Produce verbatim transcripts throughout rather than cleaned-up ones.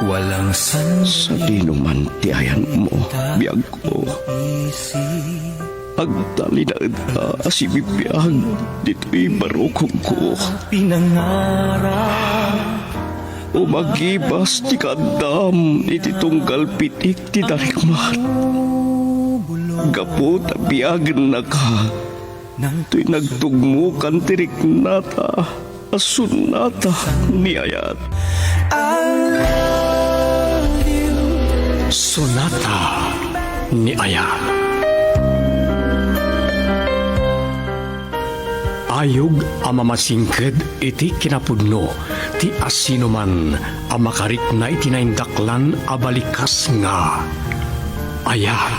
Walang san- Sadino man ti ayanmo, biagko. Agtalinaedka a sibibiag ditoy barukongko. Pinangarap. Umagibas ti kaaddam iti tunggal pitik ti darikmat. Gapu ta biagennaka, toy nagtugmokan ti riknata a sonata ni ayat. I love you. Sonata ni ayat. Ayog a mamasingked iti kinapudno ti asinoman a makarikna iti naindaklan a balikas nga ayat.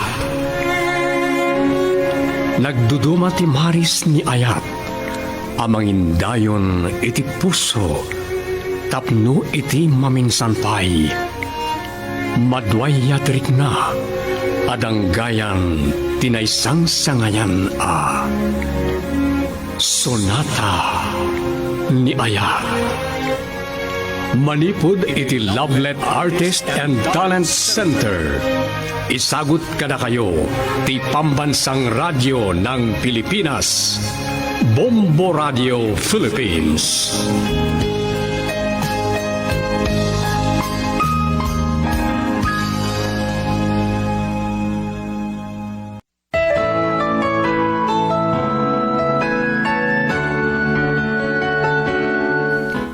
Nagduduma ti maris ni ayat a mangindayon iti puso tapno iti maminsan pay, maduayat rikna a danggayan ti naisangsangayan a sonata ni ayat. Manipud iti Lovelet Artist and Talent Center, isagut kadakayo ti Pambansang Radyo ng Pilipinas, Bombo Radio Philippines.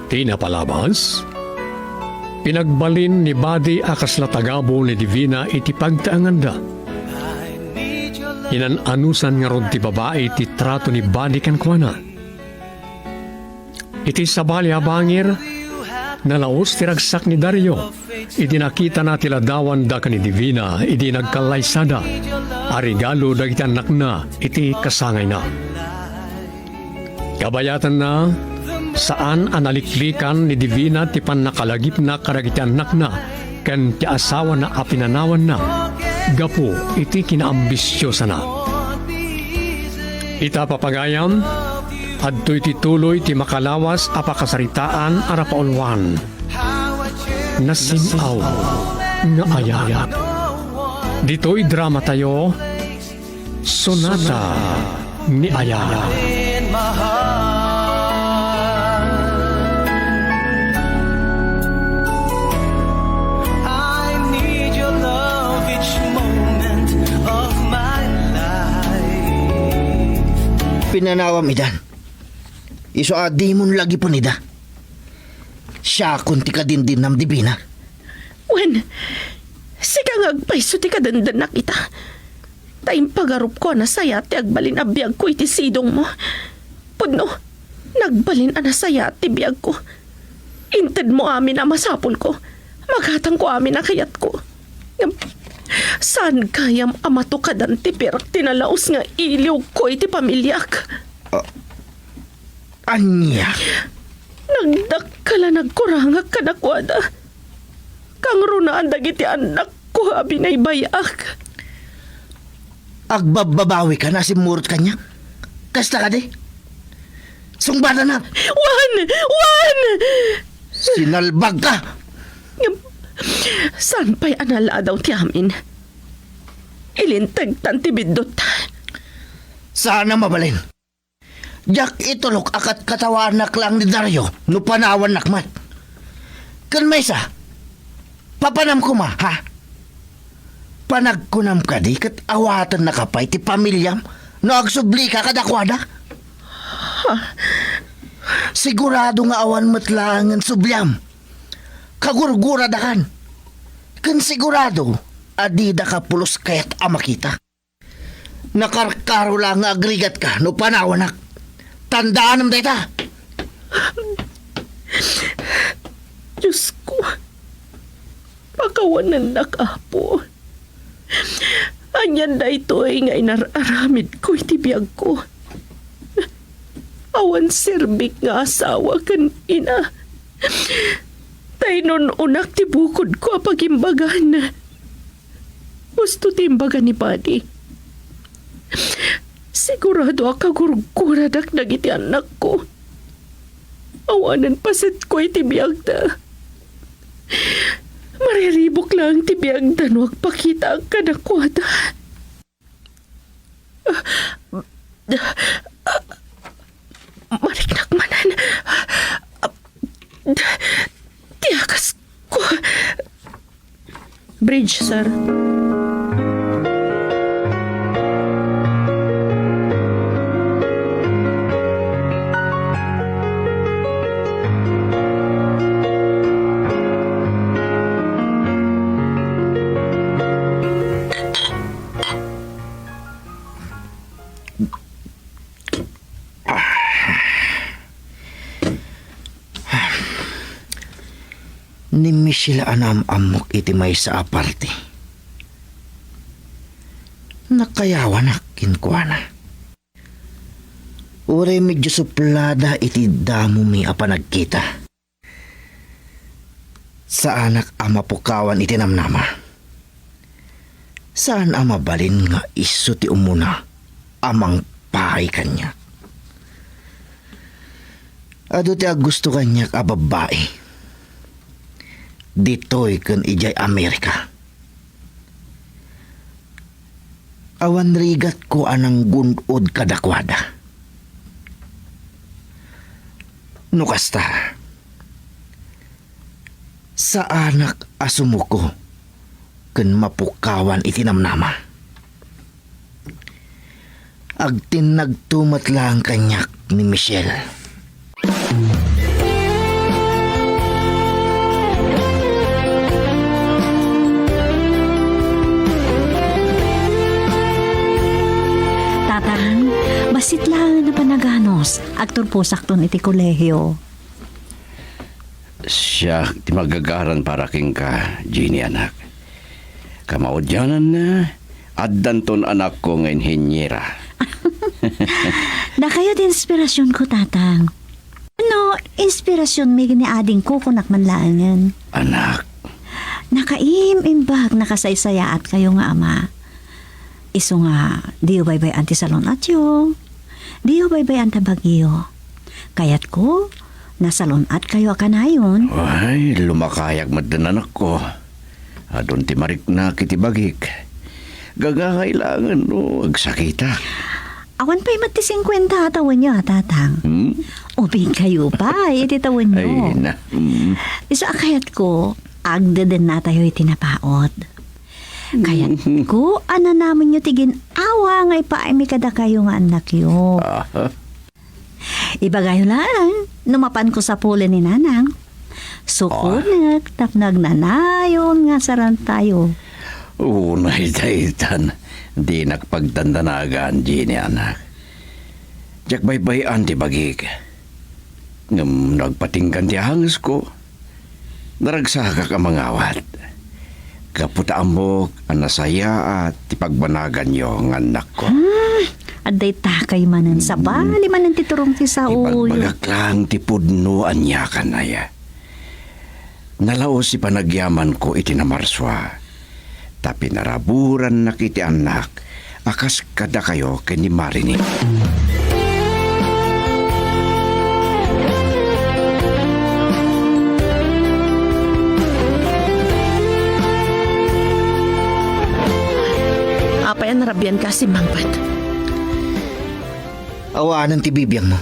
Ti napalabas, pinagbalin ni Buddy a kasla tagabu ni Divina iti pagtaenganda. Inan-anusan ngarud ti babai ti trato ni Buddy kenkuana. Iti sabali a bangir, nalaus ti ragsak ni Dario idi nakitana ti ladawanda ken ni Divina idi nagkallaysada a regalo dagiti annakna iti kasangayna. Kabayatanna, saan a naliklikan ni Divina ti pannakalagipna kadagiti annakna ken ti asawana a pinanawanna gapu iti kinaambisiosana. Ita, papagayam, adtoy ti tuloy ti makalawas a pakasaritaan a napauluan. Nasin-aw nga ayat. Ditoy dramatayo, Sonata ni Ayat. I need your love each moment of my life. Pinanawam idan. Isu a dimon lagipen ida. Siakon ti kadindinnam, Divina. Wen, sika nga agpayso ti kadendennakon ita. Ta impagarupko a nasayaat ti agbalin a biagko iti sidongmo. Pudno, nagbalin a nasayaat ti biagko. Intedmo amin a masapulko. Magatangko amin a kayatko. Ngem, saan gayam a matukadan ti pirak ti nalaus nga iliwko iti pamiliak? Ah, ania? Nagdakkel a nagkurangak kadakuada. Kangrunaan dagiti annakko a binaybay-ak. Agbabbabawikan a simmurot kaniak? Kasta kadi? Sungbatanak! Wen! Wen! Sinalbagka! Ngem, saan pay a naladaw ti amin? Ilintegtan ti biddut. Saan a mabalin. Diak itulok a katkatawaannak laeng ni Dario no panawannak met. Ken maysa, papanam koma, ha? Panagkunam kadi ket awatennaka pay ti pamiliam no agsublika kadakuada? Ha? Sigurado nga awan met laengen subliam. Kagurguradakan. Ken sigurado a didaka pulos kayat a makita. Nakarkaro la nga agrigatka no panawannak. Tandaanem dayta. Diosko, pakawanennak, Apo. Anian daytoy nga inar-aramidko iti biagko? Awan serbik nga asawa ken ina. Ta inun-unak ti bukodko a pagimbagan. Basto ti imbaga ni Buddy. Sigurado a kagurguradak dagiti annakko. Awanen pasetko iti biagda. Mariribuk laeng ti biagda no agpakitaak kadakuada. Mariknak manen. Ti akasko. Bridge, sir. Ni Michelle a naam-ammok iti maysa a parti. Nakayawanak kenkuana. Uray medyo suplada iti damomi a panagkita. Saanak a mapukawan iti namnama. Saan a mabalin nga isu ti umuna a mangpaay kaniak. Adu ti aggusto kaniak a babbai. Ditoy ken idiay Amerika. Awan rigatko a nanggun-od kadakuada. No kasta, saanak a sumuko ken mapukawan iti namnama. Agtinnagto met laeng kaniak ni Michelle. Tatang, bassit laeng a panaganus, agturposakton iti kolehio. Siak ti magagaran para kenka, Jenny, anak. Kamaudiananna, addanton anakko nga inheniera. Dakayo ti inspirasionko, Tatang. No, inspirasionmi ni adingko, kunak man laengen. Anak. Nakaim-imbag, nakasaysayaatkayo nga ama. Isu nga, diyo baybay-an ti salun-atyo. Diyo baybay-an ta bagyo. Kayatko, nasalun-atkayo a kanayon. Ay, lumakayak met den anakko. Adun ti mariknak iti bagik. Gagangay laengen no agsakitak. Awan pay met ti singkuenta a tawenyo a, Tatang. Hmm? Ubingkayo pay iti tawenyo. Ay, na, mm. Isu a kayatko, agdedennatayo iti napaut. Kayatko a nanamenyo ti gin-awa nga ipaaymi kadakayo nga annakyo. Aha. Ibagayo laeng, no mapanko sapulen ni Nanang. Sukonek tapno agnanayon nga sarantayo. Unay daytan, dinak pagdandanagan, Jenny, anak. Diak baybay-an ti bagik. Ngem no agpatinggan ti angesko, naragsakak a mangawat. Gapu ta ammok a nasayaat ti pagbanaganyo nga annakko. Hmm, adda itakay manen, sabali manen ti turong ti saoyo. Ibagbagak laeng ti pudno aniakan aya. Nalaus ti panagyamanko iti namarsua, ta pinaraburannak iti annak a kas kadakayo ken ni Marilyn. Apay a narabianka a simmangpet? Awanen ti bibiangmo.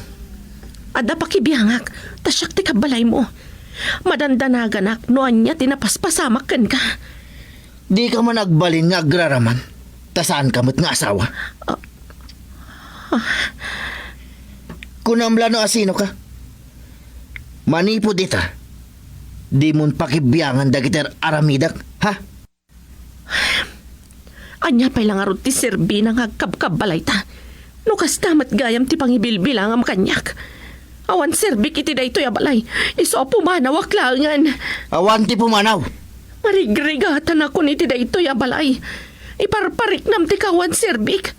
Adda pakibiangak, ta siak ti kabbalaymo. Madandanaganak no ania ti napaspasamak kenka. Dika man agbalin nga agraraman, ta saanka met nga asawa. Ah. Kunam la no asinoka. Manipud ita, dimon pakibiangan dagiti ar-aramidak, ha? Ania pay la ngarud ti serbina nga agkabkabbalayta? No kasta met gayam ti pangibilbilangam kaniak. Awan serbik iti daytoy a balay. Isu a pumanawak laengen. Awan ti pumanaw. Marigrigatanakon iti daytoy a balay. Iparpariknam ti kawan serbik.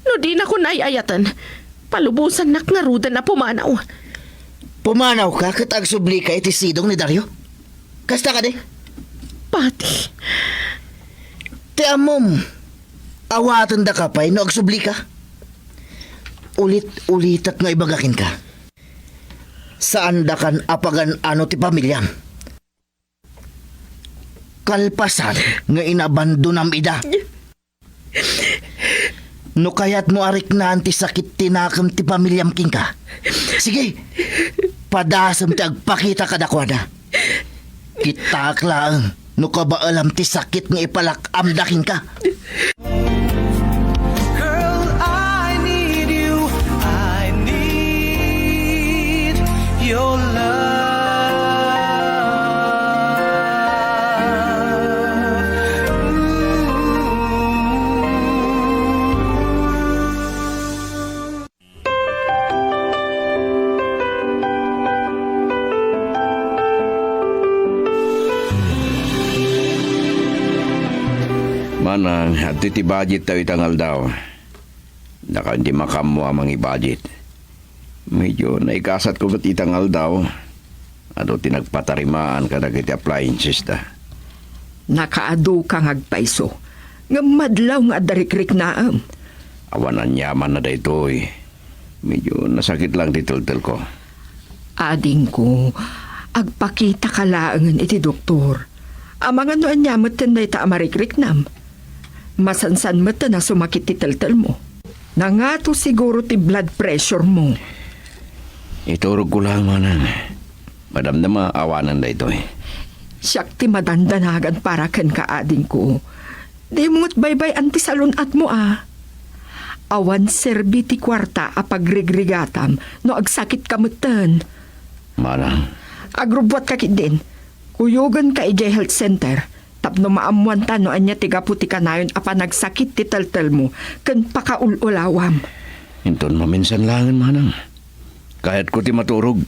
No dinakon ay-ayaten, palubosannak ngaruden a pumanaw. Pumanawka ket agsublika iti sidong ni Dario? Kasta kadi? Pati. Ti ammom, awatendaka pay no agsublika? Ulit-ulitek nga ibaga kenka. Saandakan a pagan-ano ti pamiliam. Kalpasan nga inabandonam ida. No kayatmo a riknaan ti sakit ti nakem ti pamiliam kenka, sige, padasem ti agpakita kadakuada. Kitaak laeng no kabaelam ti sakit nga ipalak-amda kenka. Girl, I need you. I need your love. Ooh. Manang, adtoy ti budget tayo itang aldaw. Dakayo ti makaammo a mangi-budget. Medyo naikasatko met itang aldaw. Adu ti nagpatarimaan kadagiti appliances da. Nakaadu ka nga agpayso, ngem madlaw nga adda rikriknaem. Awan aniamanna daytoy. Medyo nasakit lang ti teltelko. Adingko, agpakitaka laengen iti doktor. Amangan no ania metten dayta a marikriknam. Masansan metten a sumakit ti teltelmo. Nangato siguro ti blood pressure mo. Iturogko laeng, manang. Madamdama awanen daytoy. Siak ti madandanagan para kenka, adingko. Dimo met baybay-an ti salun-atmo a. Awan serbi ti kuarta a pagrigrigatam no agsakitka metten. Manang. Agrubbuatka ketdin. Kuyogenka idiay health center tapno maammoanta no ania ti gapu ti kanayon a panagsakit ti teltelmo ken pakaul-ulawam. Inton maminsan laengen, manang. Kayatko ti maturog.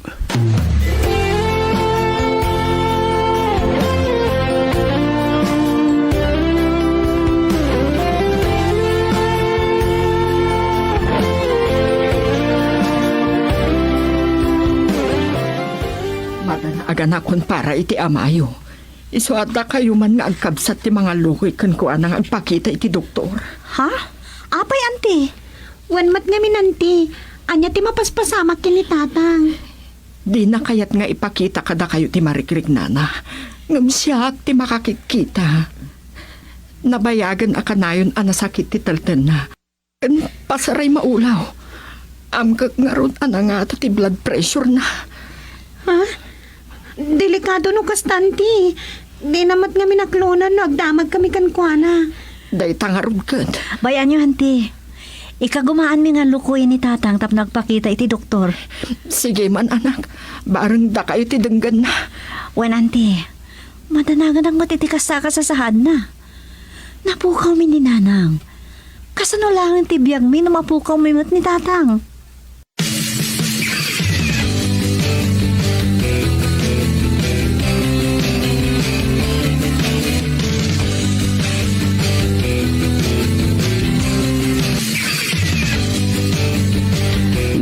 Madanaganakon para iti amayo. Isu a dakayo man nga agkabsat ti mangallukoy kenkuana nga agpakita iti doktor. Ha? Apay, anti? Wen met ngamin, anti, ania ti mapaspasamak ken ni tatang? Dina kayat nga ipakita kadakayo ti marikriknana, ngem siak ti makakitkita. Nabayagen a kanayon a nasakit ti teltelna. Ken pasaray maulaw. Amkek ngarud a nangato ti blood pressure-na. Ha? Delikado no kasta, anti. Dina met ngamin aklonan no agdamagkami kenkuana. Dayta ngarud ket. Bay-anyo, anti. Ikagumaanmi nga lukoyen ni tatang tapno agpakita iti doktor. Sige man, anak. Bareng dakayo ti denggenna. Wen, anti. Madanaganak met iti kasta a kasasaadna. Napukawmi ni nanang. Kasano laeng ti biagmi no mapukawmi met ni tatang?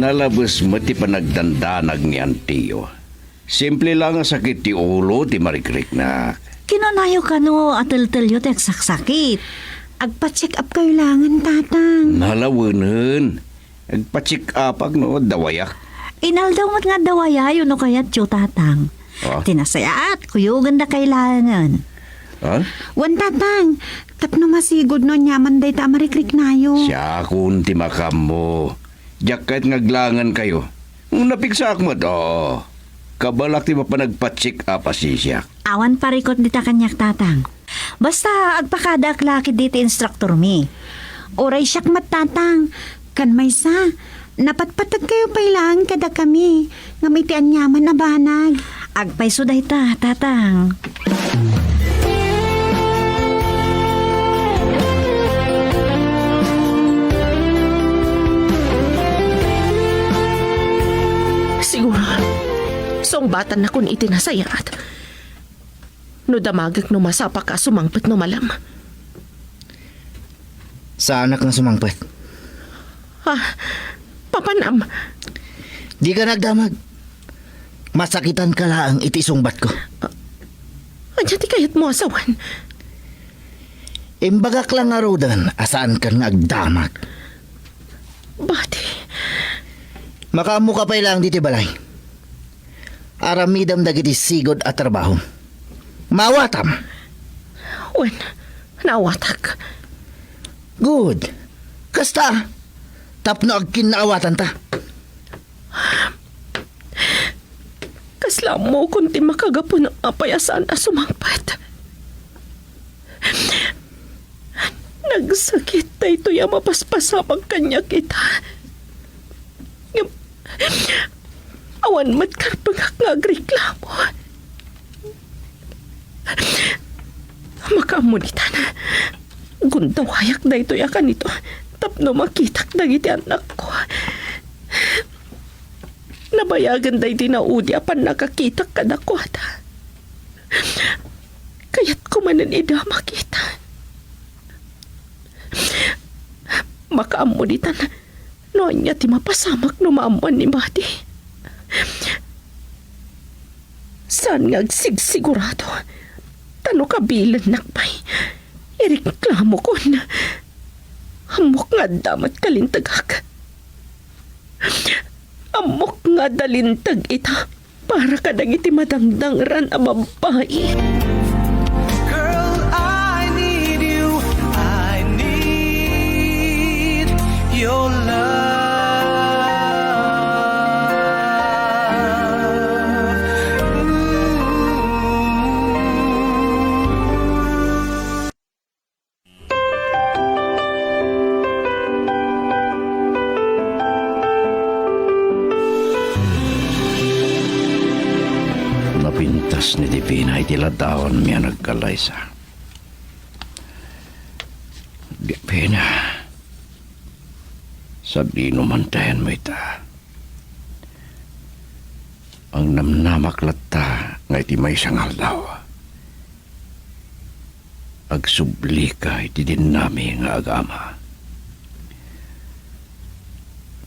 Nalabes met ti panagdandanag ni antiyo. Simple lang a sakit ti ulo ti marikriknak. Kinanayo kano a teltelyo ti agsaksakit? Agpa-check up kayo langen, tatang. Nalawenen. Agpa-check upak no adda wayak. Inaldaw met nga adda wayayo no kayatyo, tatang. Ah? Ti nasayaat, kuyogenda kay laengen. Ah? Wen, tatang, tapno masigud no aniaman dayta a marikriknayo. Siakon ti makaammo. Diak kayat nga aglaengen kayo. Napigsaak met, oo. Kabalak ti mapan agpa-check up a sisiak. Awan parikut dita kaniak, tatang. Basta agpakadaak la ketdi ti instruktormi. Uray siak met, tatang. Ken maysa, napatpateg kayo pay laeng kadakami. Ngem iti aniaman a banag. Agpayso dayta, tatang. Siguro, sungbatannakon iti nasayaat. No damagek no masapaka a sumangpet no malem. Saanak nga sumangpet. Ah, papanam. Dika nagdamag. Masakitanka laeng iti sungbatko. Ania ti kayatmo a sawen? Imbagak la ngaruden a saankan nga agdamag. Bati. Makaammoka pay laeng ditoy balay. Aramidem dagiti sigud a trabahom. Maawatam. Wen, naawatak. Good. Kasta, tapno agkinnaawatanta. Kasla ammokon ti makagapu no apay a saan a sumangpet. Nagsakit daytoy a mapaspasamak kaniak ita. Ngem, awan met karbengak nga agreklamo. Makaammo ditan, gundawayak daytoy a kanito tapno makitak dagiti annakko. Nabayagen daydi naudi a pannakakitak kadakuada. Kayatko manen ida makita. Makaammo ditan no ania ti mapasamak no maammoan ni Madi. Saan nga agsigsigurado, ta no kabilennak pay, ireklamokon. Ammok nga adda met kalintegak. Ammok nga adda linteg ita para kadagiti madangdangran a babbai. Girl, I need you. I need your love. Ooh. Napintas ni Divina iti ladawanmi a nagkallaysa. Divina, sadino man ta ayanmo ita? Mangnamnamak latta nga iti maysa nga aldaw, agsublika iti dinnami nga agama.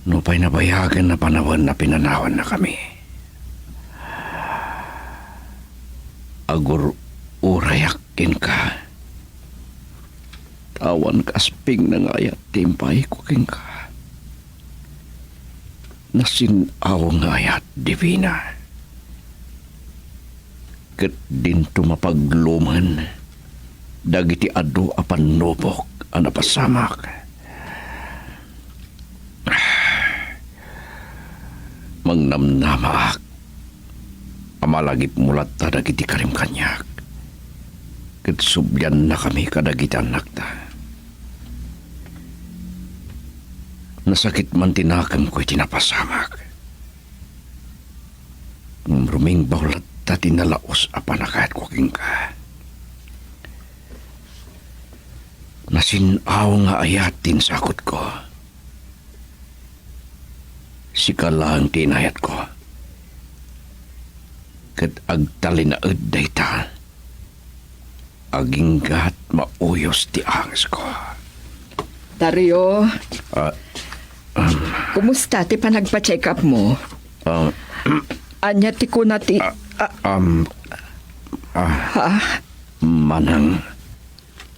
Nupay nabayagen a panawen a pinanawannakami, agur-urayak kenka. Awan kas pigna nga ayat ti impaayko kenka. Nasin-aw nga ayat, Divina. Ket dinto mapaglumen dagiti adu a pannubok a napasamak. Mangnamnamaak a malagipmo latta dagiti karim kaniak, ket subliannakami kadagiti annakta. Nasakit man ti nakemko iti napasamak. Ngem rumingbaw latta ti nalaus a pannakayatko kenka. Nasin-aw nga ayat ti insakutko. Sika laeng ti inayatko. Ket agtalinaed dayta. Agingga't mauyos ti angesko. Dario, ah, um, kumusta ti panagpa-check-up mo? Ah, ania ti kuna ti, ah, ah, um, ah, ha? Manang.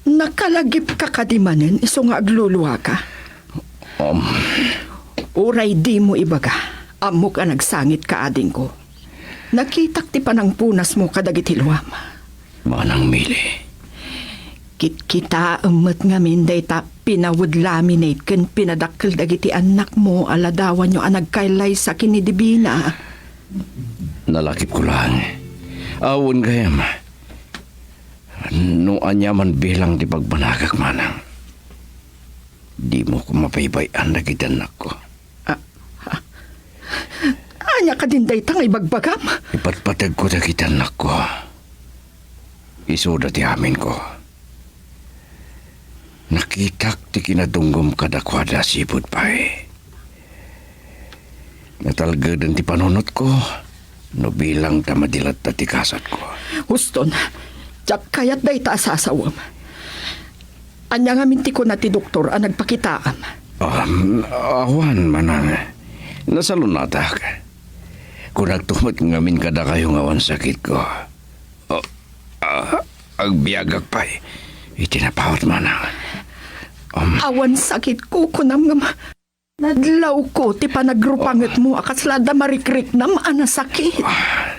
Nakalagipka kadi manen isu nga agluluaka? Um. Uray dimo ibaga, ammok a nagsangitka, adingko. Nakitak ti panangpunasmo kadagiti luam. Manang Mili. Kitkitaem met ngamin dayta pinawed laminate ken pinadakkel dagiti annakmo a ladawanyo a nagkallaysa ken ni Divina. Nalagipko laeng. Awan gayam. No ania man bilang ti pagbanagak, manang, dimo ko mabaybay-an dagiti annakko. Ah, ah. Ania kadin dayta nga ibagbagam? Ipatpategko dagiti annakko. Isuda ti aminko. Nakitak ti kinadumngom kadakuada sipud pay. Natalgeden ti panunotko, no bilang ta madi latta ti kasatko. Huston, diak kayat dayta a sasawem. Ania ngamin ti kuna ti doktor a nagpakitaam? Um, awan, manang. Nasalunatak. Kunakto met ngamin kadakayo nga awan sakitko. Ah, ah, agbiagak pay iti napaut, manang. Um, awan sakitko, kunam nga ma-, nadlawko ti panagrupangetmo a kasla adda marikriknam a nasakit. Ah.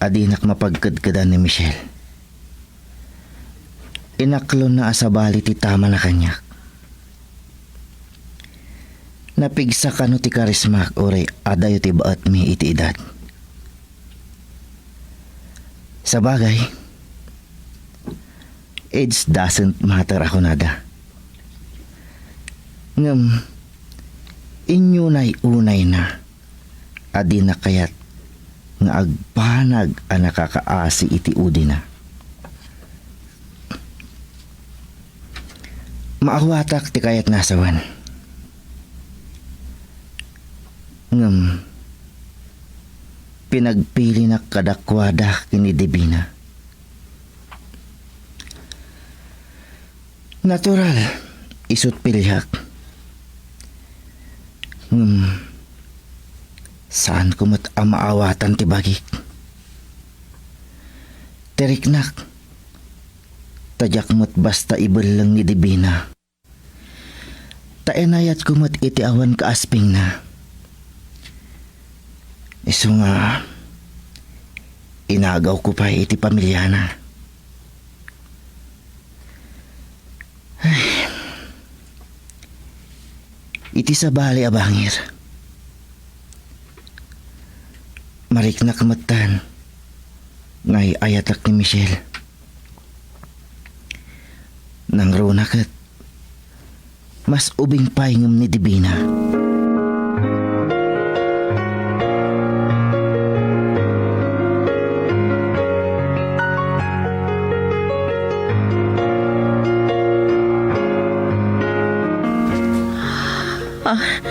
Dinak mapagkedkedan ni Michelle. Inaklonna a sabali ti tamana kaniak. Napigsa kano ti karismak uray adayo ti baetmi iti edad. Sabagay, age doesn't matter a kunada. Ngem, inyunay-unayna a dina kayat nga agbanag a nakakaasi iti udina. Maawatak ti kayatna a sawen. Ngem, pinagpilinak kadakuada ken ni Divina. Natural, isut' piliak. Ngem, saanko met a maawatan ti bagik. Ti riknak, ta diak met basta ibelleng ni Divina. Ta inayatko met iti awan kaaspingna. Isu nga, inagawko pay iti pamiliana. Ay. Iti sabali a bangir, mariknak metten nga ay-ayatak ni Michelle. Nangruna ket mas ubing pay ngem ni Divina. Ah,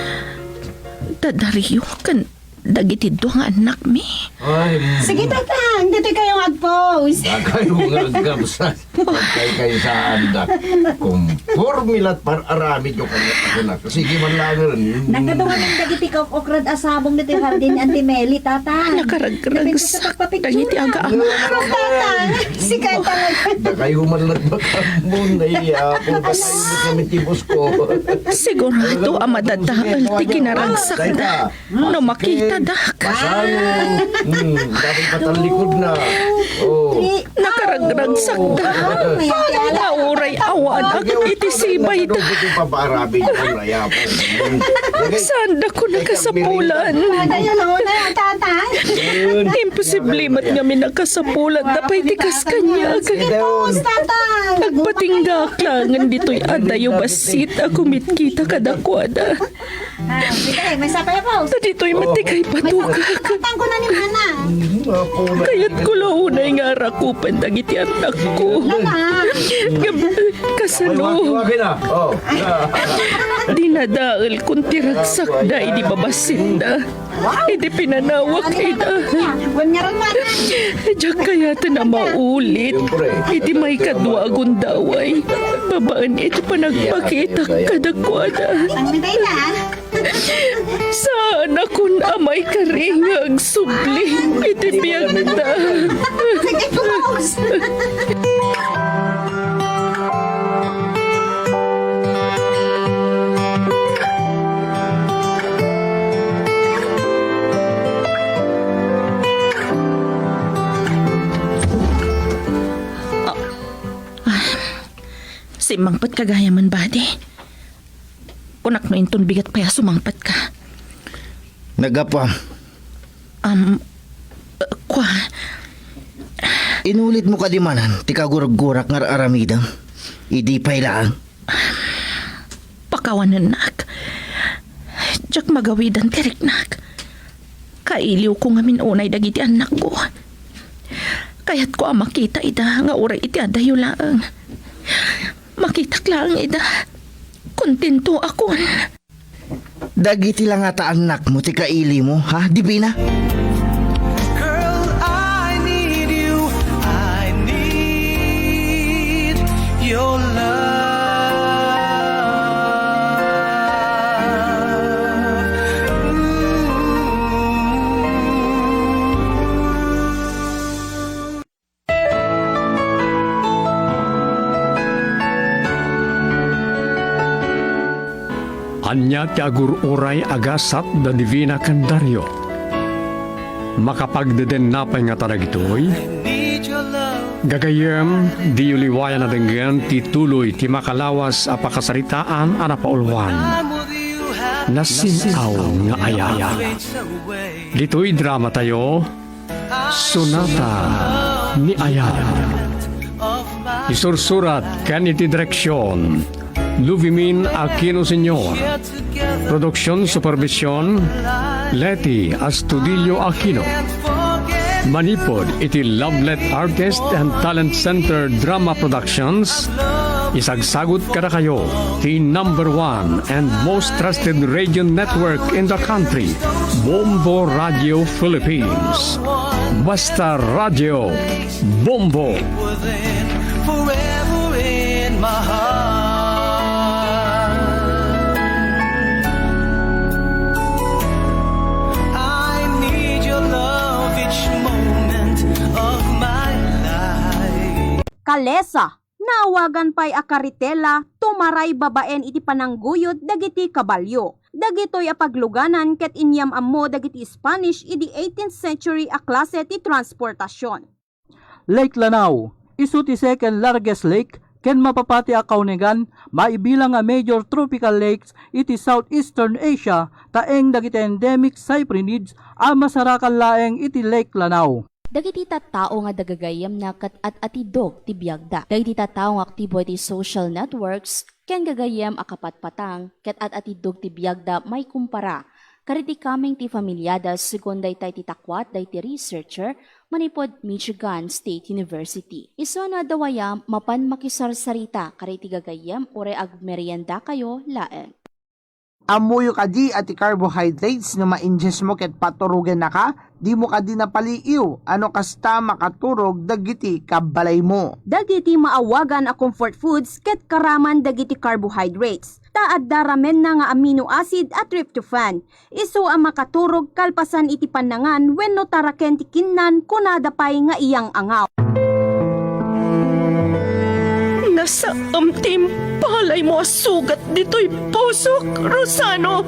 da Dario ken dagiti dua nga annakmi. Ay, mm. Sige, Tatang, ditoy kayo nga agpose. Dakayo nga agkabsat. Pagkaykaysaan da. Kumpormi lat par-aramid yo kanya ako na. Sige man lang rin. Nagkadungan yung dagiti kok-okrad a sabong ditoy hardin ni Auntie Meli, Tatang. Nakaragragsak dagiti aga-ama. Tatang, sige, Tatang. Dakayo man lat makamon. Ay, apo, dakayo man kami tibos ko. Sigurado a madadael ti kinaragsakda. No makitadak. Kasano? Hmm, dapat patallikod na. Oh. Nakaragragsakda. Nga uray awanak iti sibayda. Iti papaarabi ko na yapo. Hmm. Saandakon a kasapulan. Imposible met ngamin a kasapulan ta pay ti kas kaniak. Agpatinggak laengen ditoy adayo bassit a kumitkita kadakuada. Ah, sige, may sapay ako. Ta ditoy met ti kaipatugak. Tangko na ni Mana. Kayatko la unay nga arakupen dagiti annakko. Ngem kasano? Dinadaelkon ti ragsakda idi babassitda. Idi pinanawak ida. Diak kayaten a maulit iti maikadua a gundaway babaen iti panagpakitak kadakuada. Saanakon a maikari nga agsubli iti biagda. Sige, pause. Ah, ah, simmangpetka gayam, Badi. Kunak no inton bigat pay a sumangpetka. Naggapuam. Am, uh, kua. Inulitmo kadi manen ti kaguraggurak nga ar-aramidem idi pay laeng? Pakawanennak. Diak magawidan ti riknak. Kailiwko ngamin unay dagiti annakko. Kayatko a makita ida nga uray iti adayo laeng. Makitak laeng ida. Kontento akon. Dagiti la ngata annakmo ti kailimo, ha, Divina? Girl, I need you. I need your love. Ooh. Ania ti agur-uray a gasat da Divina ken Dario? Makapagdedenna pay ngata dagitoy? Gagayyem, diyo liwayan a denggen ti tuloy ti makalawas a pakasaritaan a napauluan. Nasin-aw nga ayat. Ditoy dramatayo, Sonata ni Ayat. Isursurat ken iti direksion, Luvimin Aquino Senior. Production supervision, Leti Astudillo Aquino. Manipud iti Lovelet Artist and Talent Center Drama Productions, isagsagut kadakayo ti number one and most trusted radio network in the country, Bombo Radio Philippines. Basta Radio Bombo. Forever in my heart. I need your love each moment of my life. Kalesa, naawagan pay a karitela, tumaray babaen iti panangguyod dagiti kabalio. Dagitoy a pagluganan ket inyam-ammo dagiti Spanish idi eighteenth century a klase ti transportasion. Lake Lanao, isu ti second largest lake ken mapapati a kaunigan maibilang nga major tropical lakes iti Southeastern Asia, ta eng dagiti endemic cyprinids a masarakan laeng iti Lake Lanao. Dagiti tattao nga gagayyemna ket at-atidog ti biagda. Dagiti tattao nga aktibo iti social networks ken gagayyem a kapatpatang ket at-atidog ti biagda maikumpara kadagiti kameng ti familiada, segun daytay ti takuat daydi researcher manipud Michigan State University. Isu a nadawaya mapan makisarsarita kadagiti gagayyem uray agmeriendakayo laeng. Ammoyo kadi a ti carbohydrates no ma-ingest mo ket paturogennaka, dimo kadi napaliiw a no kasta makaturog dagiti kabbalaymo. Dagiti maawagan a comfort foods ket karaman dagiti carbohydrates, ta adda ramenna nga amino acid a tryptophan, isu a makaturog kalpasan iti pannangan wenno taraken ti kinnan, kunada pay nga iyang-angaw. Nasaem ti impalaymo a sugat ditoy pusok, Rosano.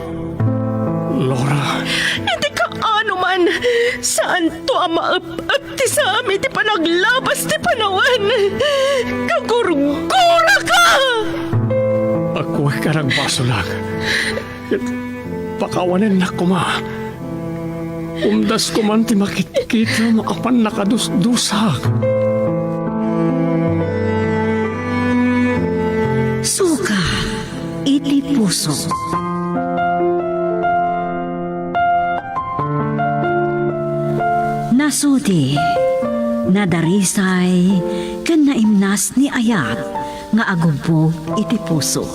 Laura. Iti kaano man, saanto a maep-ep ti saam iti panaglabas ti panawen. Kagurguraka! Agkuek a nagbasolak. Ket pakawanennak koma. Umdas koman ti makitkitam a pannakadusdusak. Sugat iti puso. Nasudi, nadarisay, ken naimnas ni Ayat nga agubbog iti puso.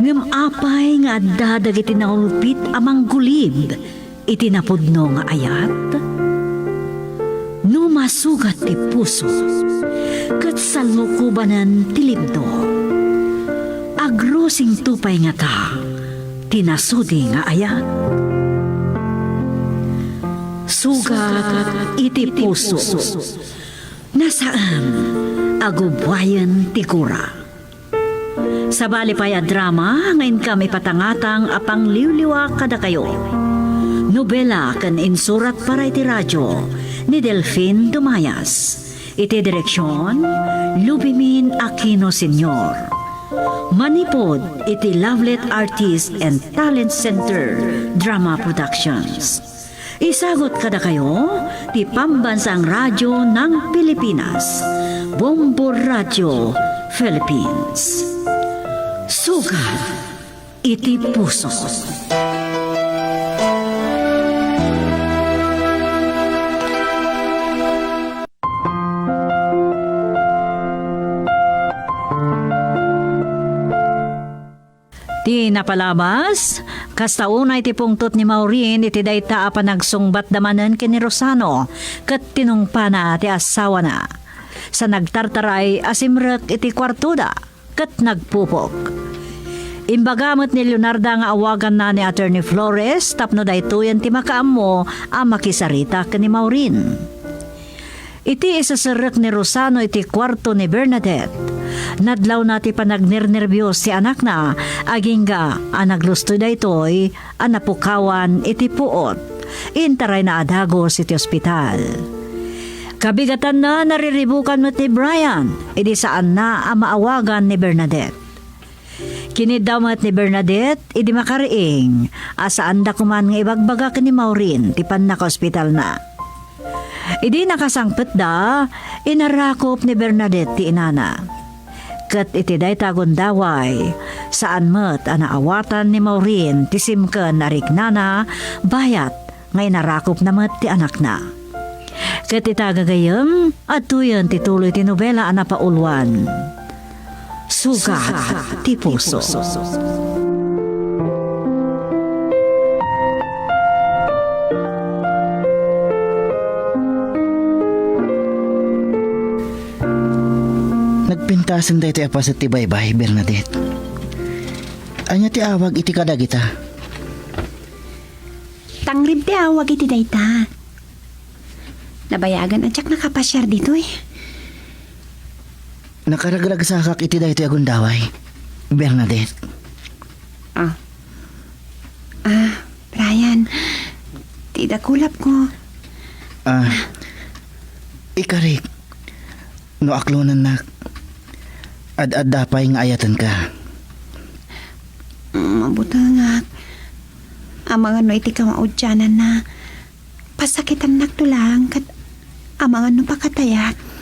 Ngem apay nga adda dagiti naulpit a manggulib iti napudno nga ayat? No masugat ti puso, ket salukobanen ti libno, agrusingto pay ngata ti nasudi nga ayat? Sugat iti puso. Nasaem a gubbuayen ti gura. Sabali pay a drama nga inkam ipatangatang a pangliwliwa kadakayo. Nobela ken insurat para iti radio ni Delfin Dumayas. Iti direksion, Lubimin Aquino Senior. Manipud iti Lovelet Artist and Talent Center Drama Productions. Isagut kadakayo ti Pambansang Radyo ng Pilipinas, Bombo Radio Philippines. Sugat iti puso. Ti napalabas, kasta unay ti pungtot ni Maureen iti dayta a panagsungbatda manen ken ni Rosano ket tinungpana ti asawana. Sa nagtartaray a simrek iti kuartoda ket nagpupok. Imbaga met ni Leonarda nga awaganna ni Attorney Flores tapno daytoyen ti makaammo a makisarita ken ni Maureen. Iti iseserrek ni Rosano iti kuarto ni Bernadette, nadlawna ti panagnernerbios ti anakna, agingga a naglustoy daytoy a napukawan iti puot. intarayna a dagus iti ospital. Kabigatanna, nariribukan met ni Brian idi saanna a maawagan ni Bernadette. Kiniddaw met ni Bernadette idi makariing a saanda koman nga ibagbaga ken ni Maureen ti pannakaospitalna. Idi nakasangpetda, inarakop ni Bernadette ti inana. Ket iti dayta a gundaway, saan met a naawatan ni Maureen ti simken a riknana bayat nga inarakopna met ti anakna. Ket ita gagayyem, adtoyen ti tuloy ti nobela a napauluan, Sugat ti Puso. Nagpintasen daytoy a paset ti baybay, Bernadette. Ania ti awag iti kadagita? Tangrib ti awag iti dayta. Nabayagan a diak nakapasiar ditoy. Nakaragragsakak iti daytoy a gundaway, Bernadette. Ah. Ah, Brian. Ti dakulapko. Ah, ikarik. No aklonennak, ad-adda pay nga ayatenka. Mabutengak. Amangan no iti kamaudiananna, pasakitannakto laeng ket amangan no pakatayak.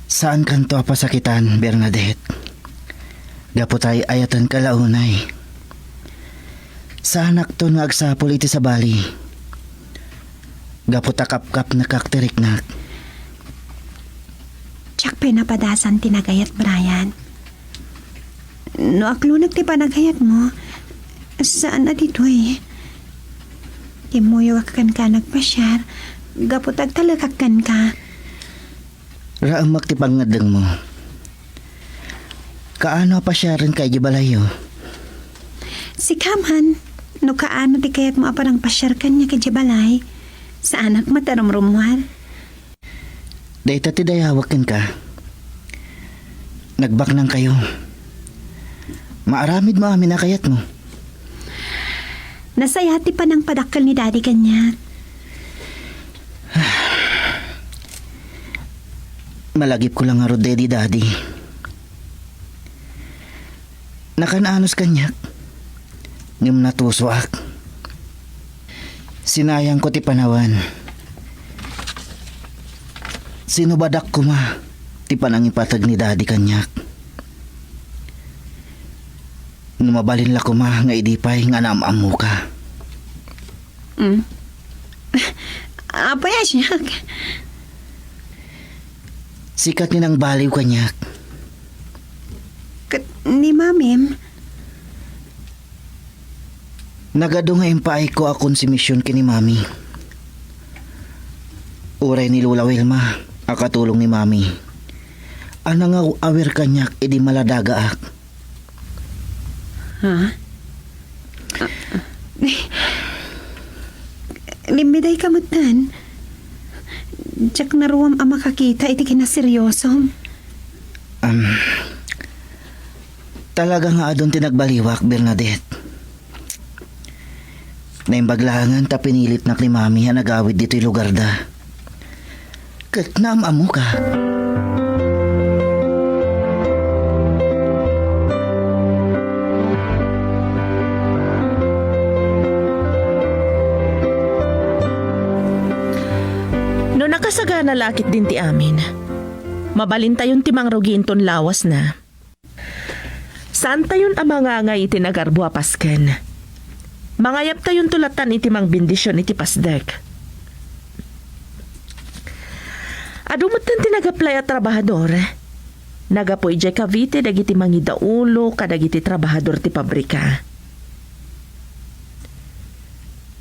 Saankanto a pasakitan, Bernadette. Gapu tay ayatenka la unay. Saanakton nga agsapul iti sabali. Gapu ta kapkapnekak ti riknak. Diak pay napadasan ti nagayat, Brian. No aklonek ti panagayatmo, saan a ditoy. Kimmuyogak kenka a nagpasiar, gapu ta agtalekak kenka. Raamek ti pangngeddengmo. Kaano a pasiarenka idiay balayyo? Sika man, no kaano ti kayatmo a panangpasiar kaniak idiay balay, saanak met a rumrummuar. Dayta ti dayawek kenka. Nagbaknangkayo. Maaramidmo amin a kayatmo. Nasayaat ti panangpadakkel ni Daddy kaniak. Malagipko la ngarud daydi, Daddy. Nakan-anos kaniak, ngem natusoak. Sinayangko ti panawen. Sinubadak koma ti panangipateg ni Daddy kaniak. No mabalin la koma nga idi pay nga naam-ammoka. Mm. Apay a siak? Sika ti nangbaliw kaniak. Ket ni Mamim? Nagadu nga impaayko a konsumision ken ni Mami. Uray ni Lola Wilma a katulong ni Mami a nangaw-awir kaniak idi maladagaak. Ha? Ah, limmidayka metten. Diak naruam a makakita iti kinaseriosom. Am, talaga nga adun ti nagbaliwak, Bernadette. Naimbag laengen ta pinilitnak ni Mami a nagawid ditoy lugarda. Ket naam-ammoka. No nakasagana la ketdin ti amin, mabalintayon ti mangrugi inton lawasna. Saantayon a mangangay iti nagarbo a pasken. Mangayabtayonto lattan iti mangbendision iti pasdek. Adu metten ti nag-apply a trabahador. Naggapu idiay Cavite dagiti mangidaulo kadagiti trabahador ti pabrika.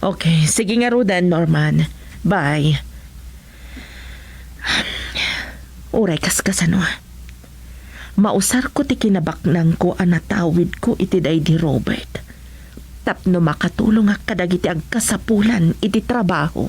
Okay, sige ngaruden, Norman. Bye. Uray kaskasano, mausarko ti kinabaknangko a natawidko iti daydi Robert tapno makatulongak kadagiti agkasapulan iti trabaho.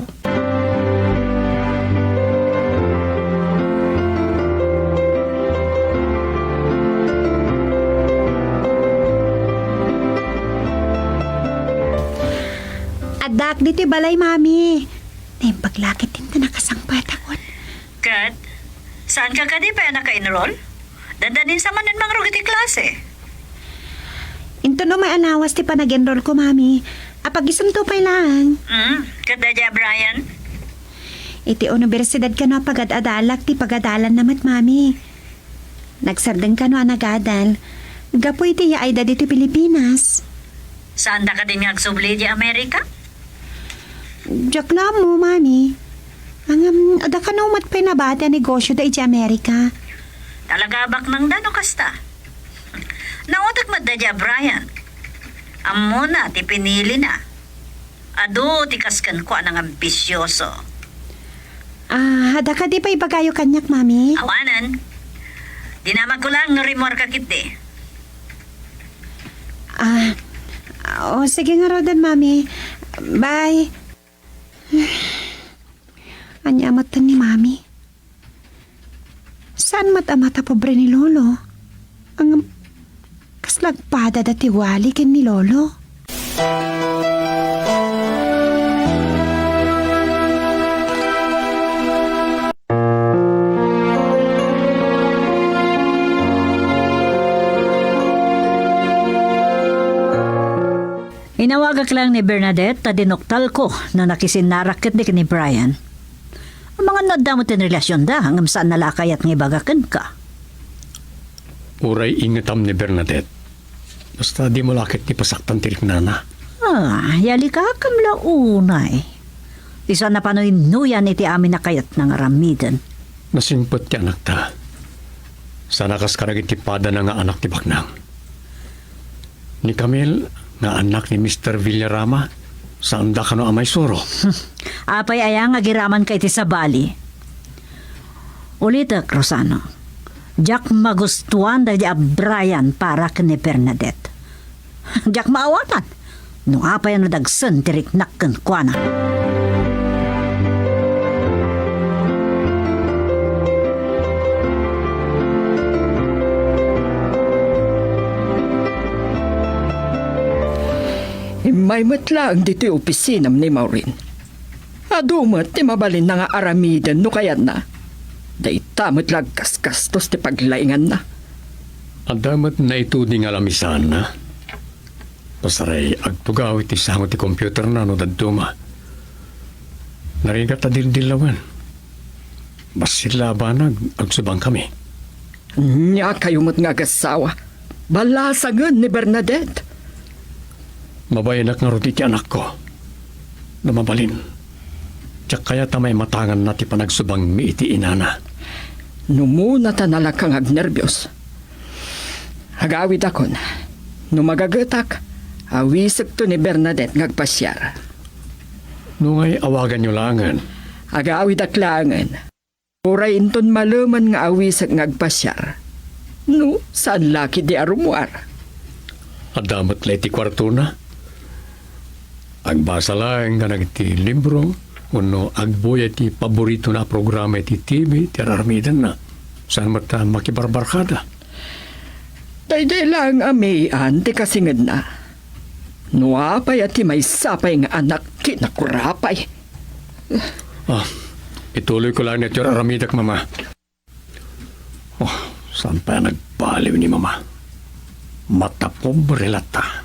Adda Ditoy balay, Mami. Naimbag la ket dinta nakasangpetakon. Ket, saanka kadi pay a naka-enroll? Dandanin sa manen mangrugit ti klase. Inton umay a lawas ti panag-enroll ko, Mami. Apagisunto pay laeng. Mm, ket daydiay a Brian? Iti universidad kano a pagad-adalak ti pagadalanna met, Mami. Nagsardeng kano a nagadal. Gapu iti yaayda ditoy Pilipinas. Saanda kadin nga agsubli idiay Amerika? Diak la ammo, Mami. Ngem, adda kano met pay nabati a negosyoda idiay Amerika. Talaga a baknangda no kasta. Nautek met daydiay a Brian. Ammona ti pinilina. Adu ti kas kenkuana nga ambisyoso. Ah, adda kadi pay ibagayo kaniak, Mami? Awanen. Dinamagko laeng no rimmuarka ketdi. Ah, o, sige ngaruden, Mami. Bye. Ania met ni Mami? Saan met a mata pobre ni Lolo? Ngem, kasla agpadada ti wali ken ni Lolo? Inawagak laeng ni Bernadette ta dinuktalko no nakisinnarak ketdi ken ni Brian. Amangan no adda met ti relasionda, ngem saanna la a kayat nga ibaga kenka. Uray ingetam ni Bernadette. Basta dimo la ket ti pasaktan ti riknana. Ah, yalikakam la unay. Ti saan a panuy-nuyan iti amin a kayatna nga aramiden. Nasimpet ti anakta. Saan a kas kadagiti padana nga anak ti baknang. Ni Camille nga anak ni Mister Villarama, saanda kano a maisuro. Apay aya nga agiramanka iti sabali? Ulitek, Rosano, diak magustuan daydi a Brian para ken ni Bernadette. Diak maawatan no apay a nadagsen ti riknak kenkuana. Immay met laeng ditoy opisinam ni Maureen. Adu met ti mabalinna nga aramiden no kayatna. Dayta met la agkaskastos ti paglainganna. Adda met naituding a lamisaanna. Pasaray agtugaw iti sango ti computerna no dadduma. Narigat a dildillawen. Bassit la a banag, agsubangkami. Ania kayo met nga agassawa? Balasangen ni Bernadette. Mabayanak ngarud iti anakko. No mabalin, diak kayat a maimatanganna ti panagsubangmi iti inana. No muna ta nalaka nga agnerbios. Agawidakon. No magagetak, awisekto ni Bernadette nga agpasiar. Nungay awaganyo laengen. Agawidak laengen. Uray inton malemen nga awisek nga agpasiar. No, saan la ketdi a rummuar? Adda met la iti kuartona. Agbasa laeng nga dagiti libro, wenno agbuya iti paboritona a programa iti T V ti ar-aramidenna. Saan met a makibarbarkada? Daydiay laeng a mian ti kasingedna. No apay a ti maysa pay nga anak, kinakurapay. Ah, ituloyko laeng ti ar-aramidek, Mama. Oh, saan pay a nagbaliw ni Mama? Matapobre latta.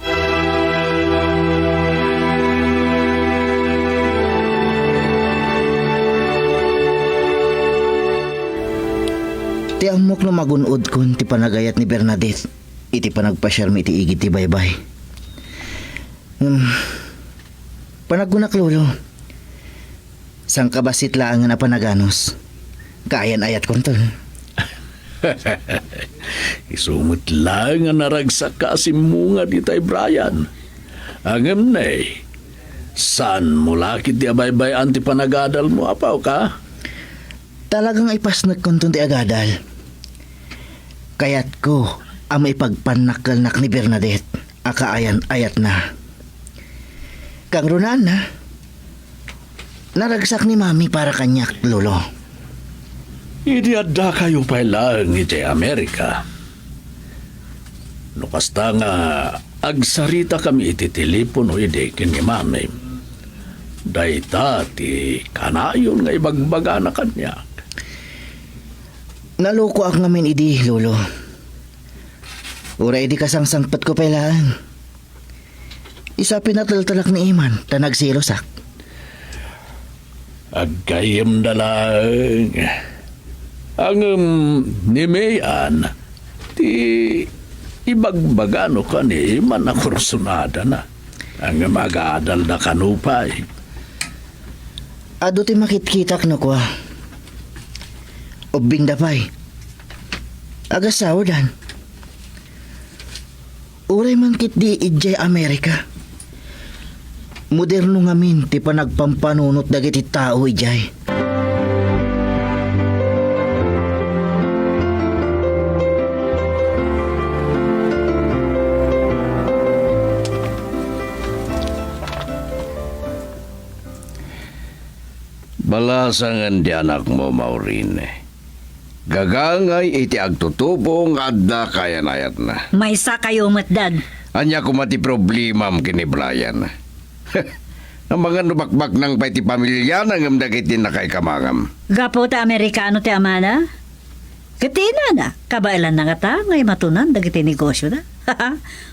Ti ammok no magun-odkon ti panagayat ni Bernadette iti panagpasiarmi iti igid ti baybay. Hmm. Panagkunak, Lolo. Sangkabassit laengen a panaganus. Kaayan-ayatkonton. Isu met laeng a naragsak a simmungad itay Brian. Ngem ne, saanmo la ketdi a baybay-an ti panagadalmo, apo, ka? Talaga nga ipasnekkonton ti agadal. Kayatko a maipagpannakkelnak ni Bernadette a kaayan-ayatna. Kangrunaanna, naragsak ni Mami para kaniak, Lolo. Idi addakayo pay laeng idiay Amerika, no kasta nga agsaritakami iti telepono idi ken ni Mami, Dayta ti kanayon nga ibagbagana kaniak. Nalukoak ngamin idi, Lolo. Uray idi kasangsangpetko pay laeng. Isu a pinateltelak ni Iman ta nagselosak. Aggayyemda laeng. Ngem ni Mayan, ti ibagbagano kaniman a kursunadana. Ngem agadalda kano pay. Adu ti makitkitak no kua. Ubbingda pay. Agasawadan. Uray man ketdi idiay Amerika, moderno ngamin ti panagpampanunot dagiti tao idiay. Balasangen ti anakmo, Maureen. Gagangay iti agtutubo nga adda kayan-ayatna. Maysakayo met, Dad. Ania koma ti problemam ken ni Brian? Amangan no bakbaknang pay ti pamiliana ngem dagiti nakaikamangam. Gapu ta Amerikano ti amana? Ket ti inana, kabaelanna ngata nga imatonan dagiti negosyoda.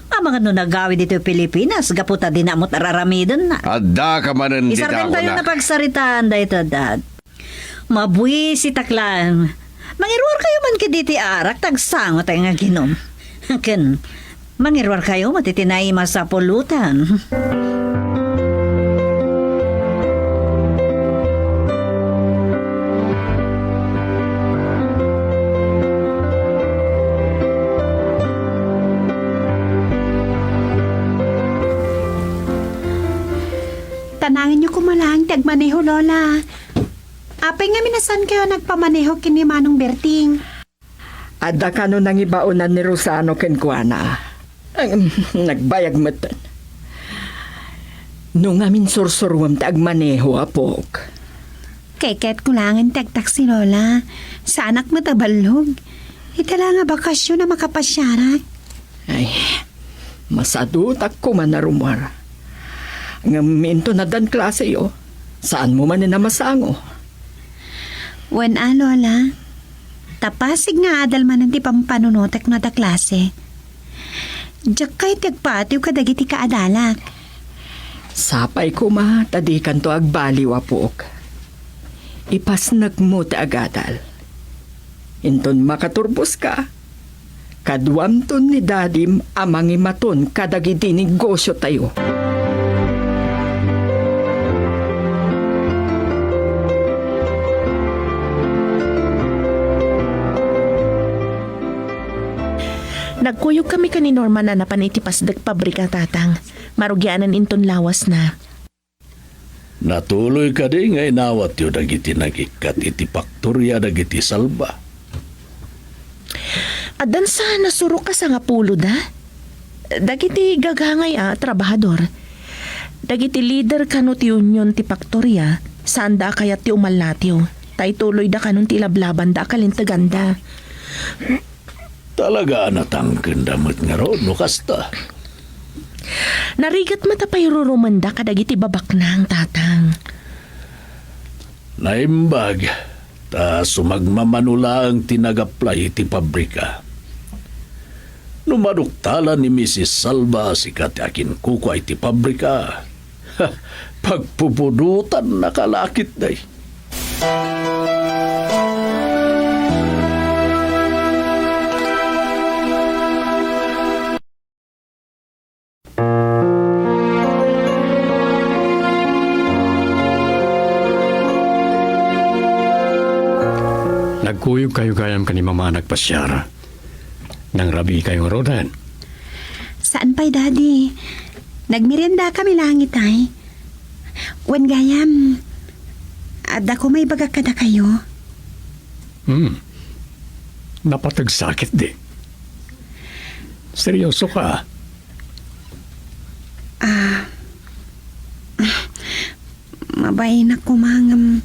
Amangan no nagawid iti Pilipinas gapu ta dina met ar-aramidenna. Addaka manen dita, Isardengtayo kuna. Napagsaritaan dayta, Dad. Mabuisitak laeng. Mangiruarkayo man ketdi ti arak ta agsangotayo nga aginom. Ken mangiruarkayo met iti naimas a pulutan. Tanangenyo koma laeng ti agmaneho, Lola. Apay ngamin a saankayo a nagpamaneho ken ni Manong Berting? Adda kano nangibaonan ni Rosano kenkuana. Em, nagbayag metten. No ngamin sursuruem ti agmaneho, apok. Kayatko laengen ti agtaksi, Lola. Saanak met a ballog. Ita la nga bakasion a makapasiarak. Ay, masadutak koma a rummuar. Ngem inton addan klaseyo, saanmo manen a masango. Wen a, Lola. Ta pasig nga adal manen ti pampanunotek no adda klase. Diak kayat ti agpaatiw kadagiti kaadalak. Sapay koma ta dikanto agbaliw, apok. Ipasnekmo ti agadal. Inton makaturboska, kaduamton ni dadim a mangimaton kadagiti negosyotayo. Nagkuyogkami ken ni Norman a napan iti pasdek pabrika, Tatang. Marugianan inton lawasna. Natuloy kadi nga inawatyo dagiti nagikkat iti paktoria dagiti Salva? Addan sa nasurok a sangapuloda. Dagiti gagangay a trabahador. Dagiti lider kano ti union ti paktoria, saanda a kayat ti umallatiw. Ta ituloyda kanon ti ilablabanda a kalinteganda. Talaga a natangkenda met ngarud no kasta. Narigat met a pairurumenda kadagiti babaknang, Tatang. Naimbag, ta sumagmamano laeng ti nag-apply iti pabrika. No maduktalan ni Misis Salva sika ti akinkukua iti pabrika, pagpupudotannaka la ketdi. Nagkuyogkayo gayam ken ni Mama a nagpasiar. Nangrabiikayo ngaruden? Saan pay, Daddy. Nagmeriendakami laeng itay. Wen gayam, adda koma ibagak kadakayo. Hmm. Napateg sakit, di? Seryoso ka? Ah, mabainak koma ngem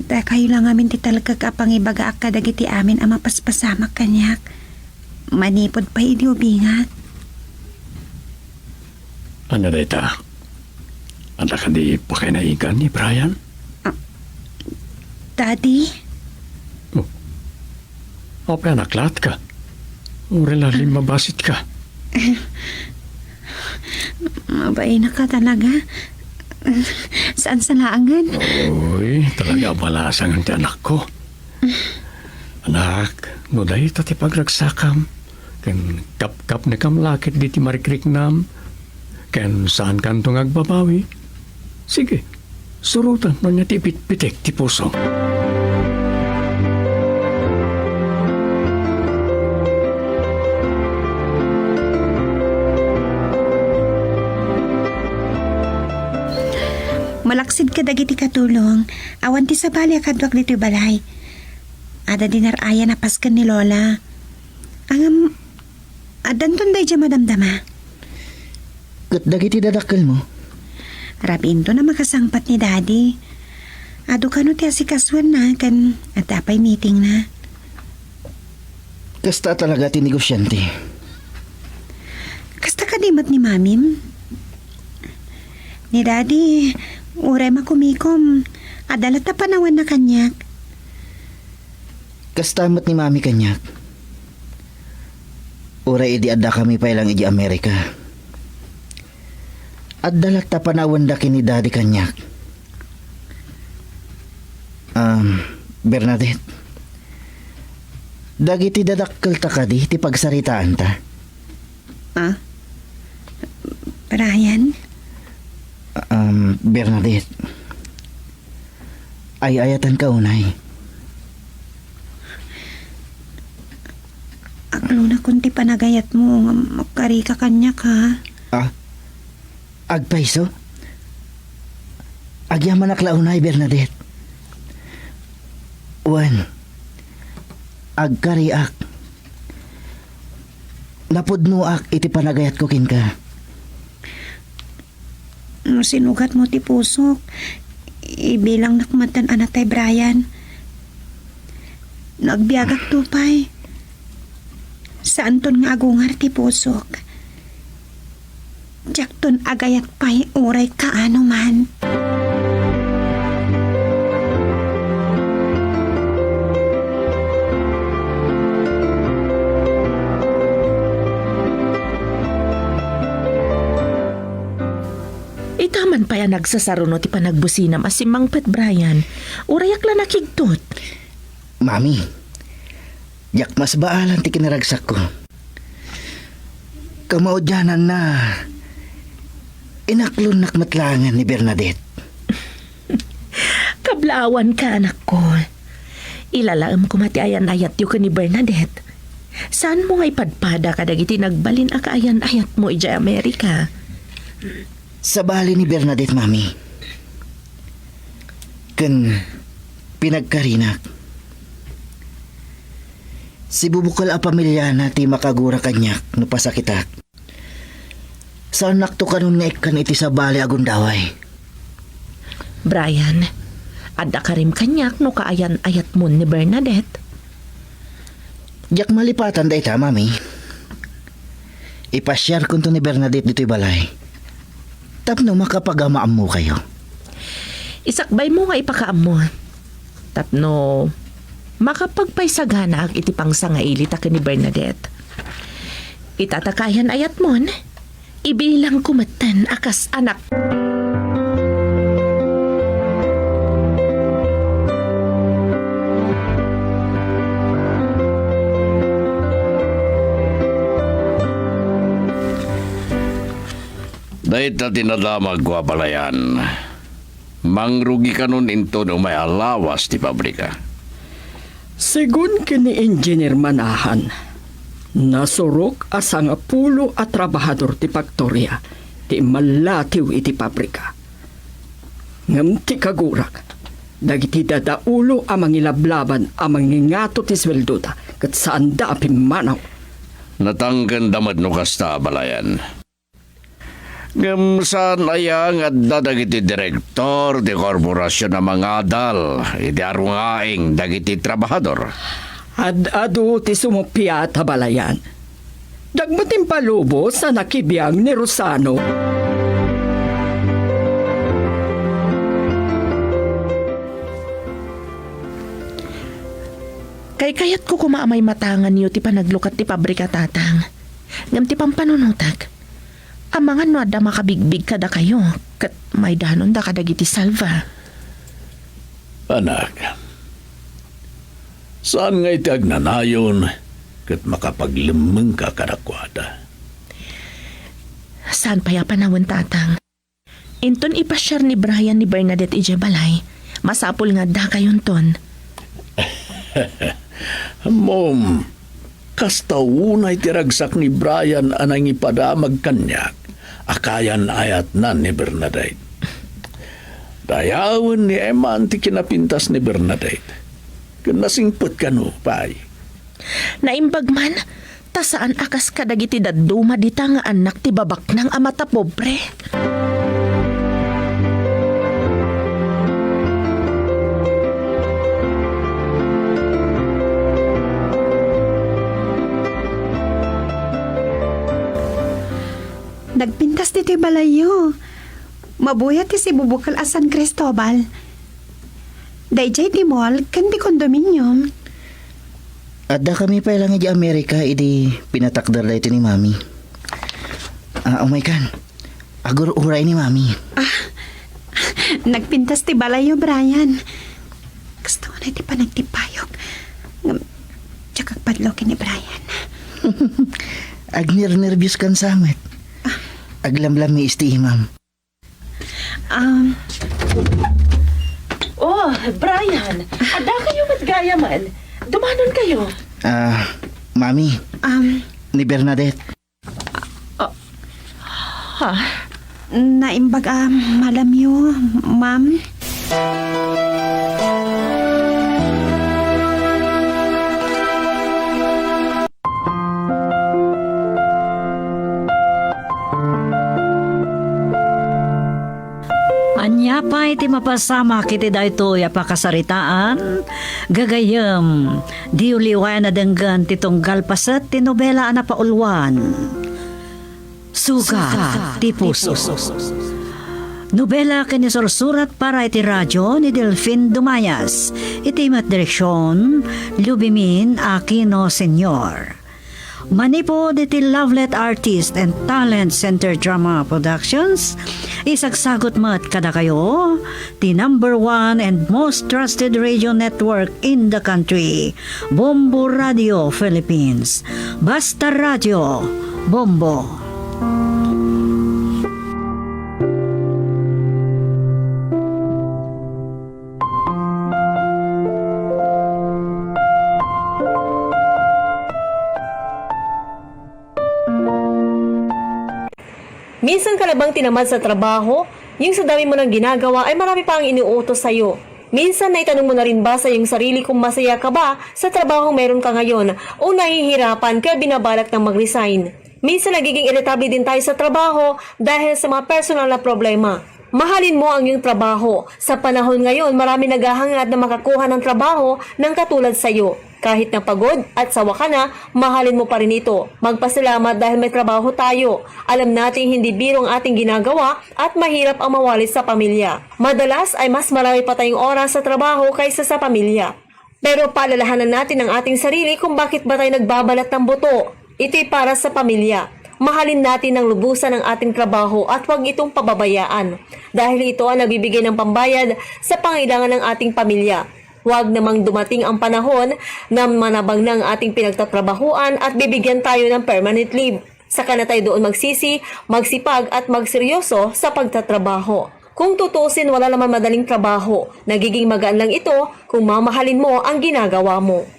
dakayo la ngamin ti talekek a pangibagaak kadagiti amin a mapaspasamak kaniak manipud pay idi ubingak. Ania dayta? Adda kadi pakainagan ni Brian? Ah, Daddy? Oh. Apay a naklatka? Uray la limmabasitka. Mabainak talaga. Saan sa laangan? Uy, talaga a balasangan ti anakko. Anak, no dayta ti pagragsakam, ken kapkapnekam la ketdi ti marikriknam, ken saankanto nga agbabawi, sige, surotem no ania ti ipitpitek ti pusom. Malaksid kadagiti katulong, awan ti sabali a kaduak ditoy balay. Adda dinar-ayan a pasken ni Lola. Ngem, addanton daydiay madamdama. Ket dagiti dadakkelmo? Rabiinton a makasangpet ni Daddy. Adu kano ti asikasuenna ken adda pay meetingna. Kasta talaga ti negosiante. Kasta kadi met ni Mamim? Ni Daddy, uray makumikom, adda latta panawanna kaniak. Kasta met ni Mami kaniak. Uray idi addakami pay lang idiay Amerika, adda latta panawenda ken ni Daddy kaniak. Um, Bernadette, dagiti dadakkelta kadi ti pagsaritaanta? Ah? Brian? Um, Bernadette, ay-ayatanka unay. Aklonakon ti panagayatmo nga agkarika kaniak, ha? Ah? Agpayso? Agyamanak la unay, Bernadette. Wen, agkariak. Napudnoak iti panagayatko kenka. No sinugatmo ti pusok, ibilangnak metten a natay Brian. No agbiagakto pay, saanton nga agungar ti pusok. Diakton agayat pay uray kaano man. Ita man pay a nagsasaruno ti panagbusinam a simmangpet, Brian. Urayak la nakigtot. Mami, diak masbaalan ti kinaragsakko. Kamaudiananna, inaklonnak met laengen ni Bernadette. Kablaawanka, anakko. Ilalaem koma ti ayan-ayatyo ken ni Bernadette. Saanmo nga ipadpada kadagiti nagbalin a kaayan-ayatmo idiay Amerika. Sabali ni Bernadette, Mami. Ken pinagkarinak. Sibubukel a pamiliana ti makagura kaniak no pasakitak. Saannakto kanon nga ikkan iti sabali a gundaway. Brian, adda karim kaniak no kaayan-ayatmon ni Bernadette. Diak malipatan dayta, Mami. Ipasiarkonto ni Bernadette ditoy balay tapno makapag-ammokayo. Isakbaymo nga ipakaammo tapno makapagpaisaganaak iti pangsangaili ta ken ni Bernadette. Ita ta kaayan-ayatmon, ibilangko metten a kas anak. Dayta ti nadamagko a balayan. Mangrugi kanon inton umay a lawas ti pabrika. Segun ken ni Engineer Manahan, nasurok a sangapulo a trabahador ti faktoria ti immallatiw iti pabrika. Ngem ti kagurak, dagiti dadaulo a mangilablabad a mangingato ti sueldoda ket saanda a pimmanaw. Natangkenda met no kasta a balayan. Ngem saan aya nga adda dagiti direktor ti korporasion a mangadal iti arungaing dagiti trabahador? Ad-adu ti sumuppiat a balayan. Diak met impalubos a nakibiang ni Rosano. Kaykayatko koma a maimatanganyo ti panaglukat ti pabrika, Tatang. Ngem ti pampanunotek, amangan no adda makabigbig kadakayo ket maidanonda kadagiti salva. Anak, saan nga iti agnanayon ket makapaglemmengka kadakuada? Saan pay a panawen, Tatang. Inton ipasiar ni Brian ni Bernadette idiay balay, masapul nga addakayonton. Mom, kasta unay ti ragsak ni Brian a nangipadamag kaniak a kayan-ayatnan ni Bernadette. Dayawen ni Eman ti kinapintas ni Bernadette. Ken nasingpet kano pay. Naimbag man, ta saan a kas kadagiti dadduma dita nga annak ti babaknang a matapobre. Nagpintas ditoy balayyo. Mabuya ti sibubukel a San Cristobal. Daydiay ti mall ken ti condominium. Addakami pay lang idiay Amerika idi pinatakder daytoy ni Mami. Ah, umaykan. Agur-uray ni Mami. Ah, nagpintas ti balayyo, Brian. Gusto ko na iti panagtipayok. Ngem, diak agpadlo ken ni Brian. Agnernerbios kan samet. Ah. Aglamlami isti imam. Um. Oh, Brian, adda kayo met gayaman. Dumanon kayo. Ah, Mami. Um. Ni Bernadette. Ah, ha? Naimbag a malamyo, ma'am. Ania pay ti mapasamak iti daytoy a pakasaritaan? Gagayyem, diyo liwen a denggen ti tunggal paset ti nobela a napauluan, Sugat ti Puso. Nobela ken isursurat para iti radio ni Delfin Dumayas. Iti met direksion, Lubimin Aquino Senior. Manipud iti Lovelet Artist and Talent Center Drama Productions, isagsagut met kadakayo ti number one and most trusted radio network in the country, Bombo Radio Philippines. Basta Radio, Bombo. Minsan ka na bang tinamad sa trabaho? Yung sa dami mo nang ginagawa ay marami pa ang inuutos sa'yo. Minsan naitanong mo na rin ba sa iyong sarili kung masaya ka ba sa trabahong meron ka ngayon o nahihirapan kaya binabalak nang mag-resign? Minsan nagiging iritable din tayo sa trabaho dahil sa mga personal na problema. Mahalin mo ang iyong trabaho. Sa panahon ngayon, marami naghahangad na makakuha ng trabaho ng katulad sa'yo. Kahit na pagod at sawa ka na, mahalin mo pa rin ito. Magpasalamat dahil may trabaho tayo. Alam nating hindi biro ang ating ginagawa at mahirap ang mawalay sa pamilya. Madalas ay mas marami pa tayong oras sa trabaho kaysa sa pamilya. Pero paalalahanan natin ang ating sarili kung bakit ba tayo nagbabalat ng buto. Ito'y para sa pamilya. Mahalin natin ng lubusan ang ating trabaho at huwag itong pababayaan, dahil ito ang nagbibigay ng pambayad sa pangailangan ng ating pamilya. Huwag namang dumating ang panahon na manabang na ang ating pinagtatrabahuan at bibigyan tayo ng permanent leave. Saka na tayo doon magsisi, magsipag at magseryoso sa pagtatrabaho. Kung tutusin, wala naman madaling trabaho. Nagiging magaan lang ito kung mamahalin mo ang ginagawa mo.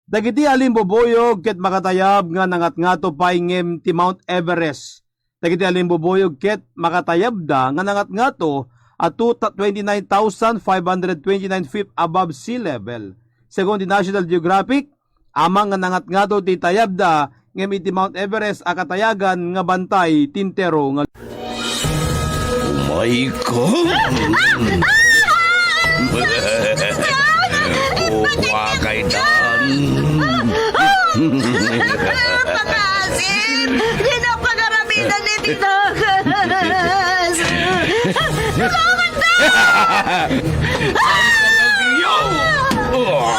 Dagiti alimbubuyog ket makatayab nga nangatngato pay ngem ti Mount Everest. Dagiti alimbubuyog ket makatayabda nga nangatngato a two ta-, twenty-nine thousand five hundred twenty-nine feet above sea level. Segun ti National Geographic, ammang nga nangatngato ti tayabda ngem iti Mount Everest a katayagan nga bantay ti entero nga. Umay ka? Uwa kay Dan. Makaasin! Di na pagaramidan ni Tinagas! Tulungan ka! Yo! Oh!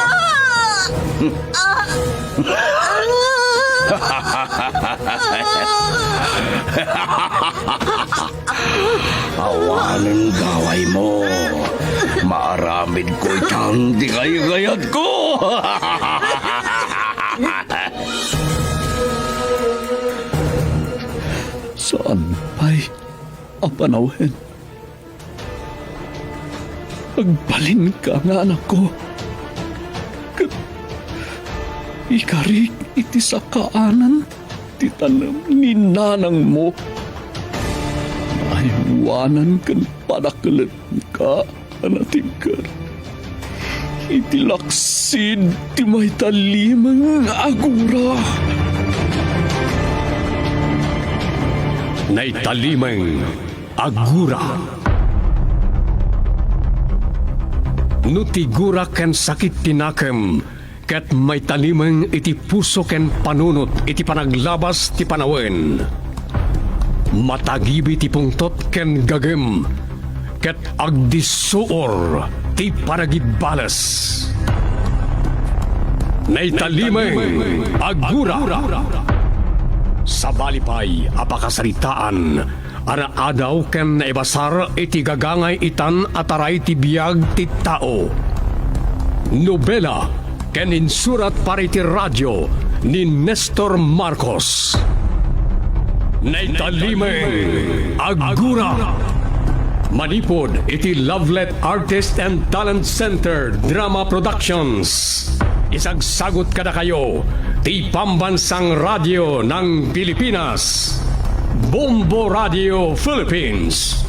Awanen gawaymo. Maaramidko itan ti kaykayatko. Saan pay a panawen. Agbalinka nga anakko, ket ikarik iti sakaanan ti tanem ni nanangmo. Aywanan ken padakelenka a natingker iti laksid ti maitalimeng a gura. Naitalimeng a gura. No ti gura ken sakit ti nakem ket maitalimeng iti puso ken panunot iti panaglabas ti panawen, matagibi ti pungtot ken gagem, ket agdissuor ti panagibbales. Naitalimeng a gura. Sabali pay a pakasaritaan a naadaw ken naibasar iti gagangay itan a taray ti biag ti tao. Nobela ken insurat para iti radio ni Nestor Marcos. Naitalimeng a gura. Manipud iti Lovelet Artist and Talent Center Drama Productions. Isagsagut kadakayo ti Pambansang Radio ng Pilipinas, Bombo Radio Philippines.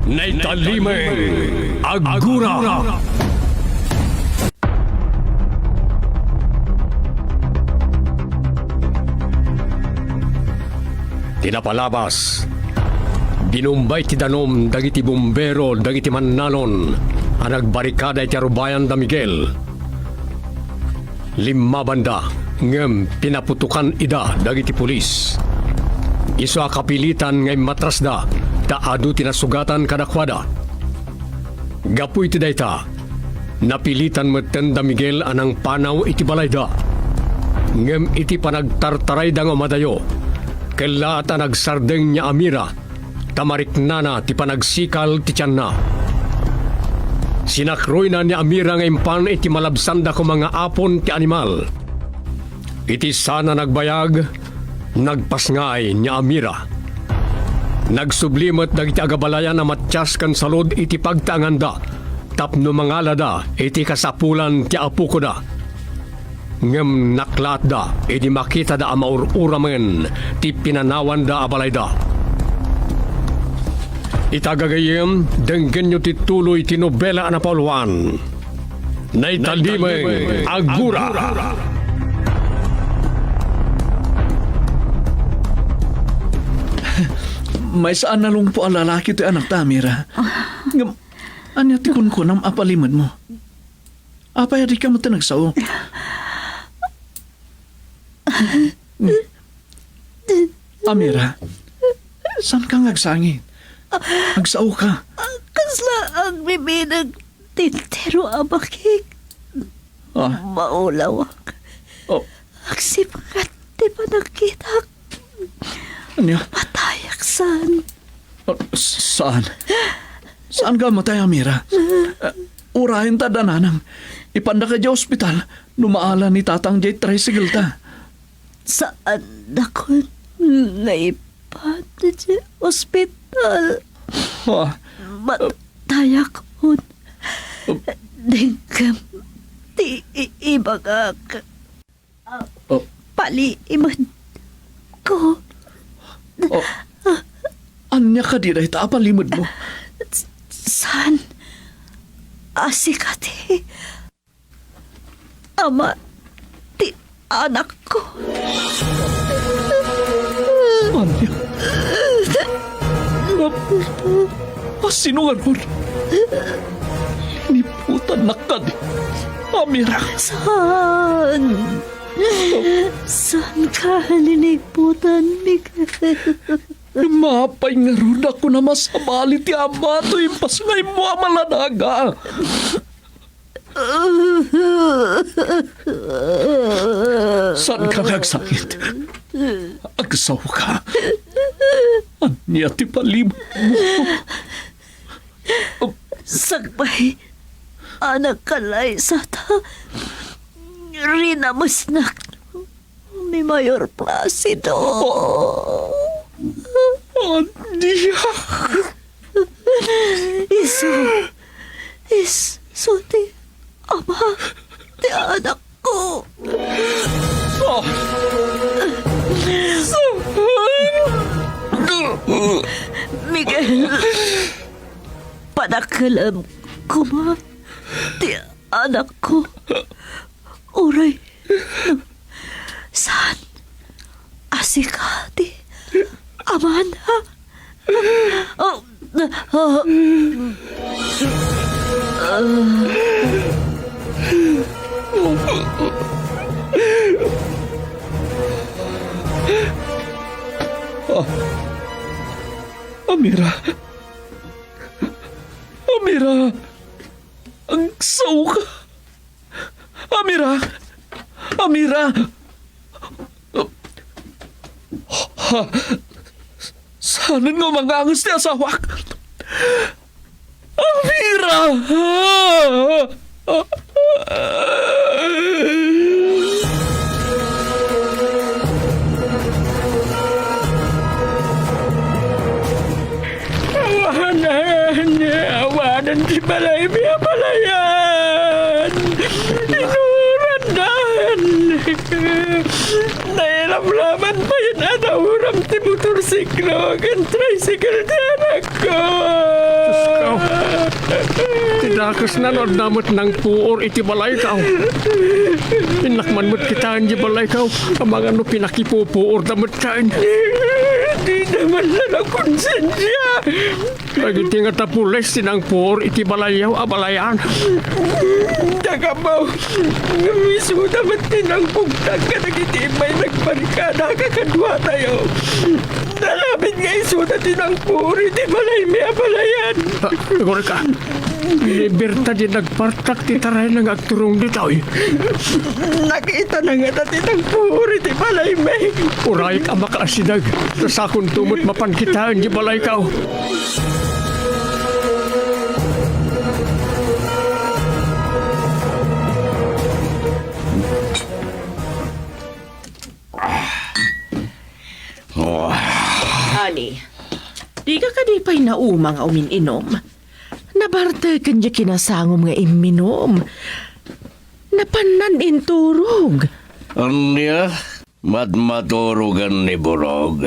Naitalimeng a gura. Ti napalabas, binumbay ti danum dagiti bumbero dagiti mannalon a nagbarikada iti arubayan da Miguel. Limmabanda, ngem pinaputokan ida dagiti pulis. Isu a kapilitan nga immatrasda ta adu ti nasugatan kadakuada. Gapu iti dayta, napilitan metten da Miguel a nangpanaw iti balayda. Ngem iti panagtartarayda nga umadayo, kellaat a nagsardeng ni Amira ta mariknana ti panagsikal ti tianna. Sinakroyna ni Amira nga impan iti malabsanda koma nga apon ti animal. Iti saan a nagbayag, nagpasngay ni Amira. Nagsubli met dagiti agabalayan a matias ken salud iti pagtaenganda tapno mangalada iti kasapulan ti apukoda. Ngem naklaatda idi makitada a maur-uramen ti pinanawanda a balayda. Ita gagayyem, denggenyo ti tuloy ti nobela a napauluan. Naitalimeng a gura. Maysa a nalungpo a lalaki ti anakta, Amira. Ngem, ania ti kunkunam a palimedmo? Apay a dika met nagsao? Amira, saanka nga agsangit? Agsaoka. Kasla agbibileg ti entero a bakik. Ah. Maulawak. Oh. Agsipnget ti panagkitak. Ania? Matayak saan. Ah, s-, saan? Saan nga matay, Amira? Ah, urayen ta da nanang. Ipanda ka diay ospital no maala ni tatang diay tricycle ta. Saan dakon nga ipan diay ospital? Ah. Matayakon. Dengkem ti i-, ibagak. Oh. Palimed ko. Oh. Ania kadi dayta a palimedmo? S-, saan? Asika ti ama ti anakko. Ania? A, a, sino ngarud? Iniputannak kadi, Amira? Saan? Saanka liniputan, Miguel? Maapay ngarud a kunam a sabali ti ama toy impasngaymo a maladaga? Saanka nga agsakit? Agsaoka. Ania ti palibutmo? Sakbay, anak, kalay, sata, rinamesnak ni Mayor Placido. Oh. Ania? Isu, isu ti ama ti anakko. Oh. Miguel, padakkelem koma ti anakko. Uray no saan a sika ti amana. Oh, oh. Ah. Amira. Amira. Agsaoka. Amira! Amira! Ha? Saanen nga umanganges ti asawak? Amira! Awanen, awanen ti balaymi a balayan. Inurandan. Nailamlaman pay a nauram ti motorsiklo ken tricycle ti anakko. Diosko. Ti dakesna no adda met nangpuor iti balaykaw. Innak man met kitaen di balaykaw. Amangan no pinakipupuorda met kaen. Dida man la nakonsensia. Dagiti ngata pulis ti nangpuor iti balayyo a balayan. Dagamaw, ngem isuda met ti nangbugtang kadagiti immay nagbarkada a kakaduatayo. Nalabit nga isuda ti nangpuor iti balaymi a balayan. Ah, agurayka. Ni Berta di nagpartak ti tarayna nga agturong ditoy. Nakitana ngata ti nangpuor iti balaymi. Urayek a makaasideg, ta sakonto met mapan kitaen di balaykaw. Ani, dika kadi pay nauma nga umin-inom? Nabarteken diay kinasangom nga imminom. Napannan inturog. Ania? Matmaturogan ni Burog.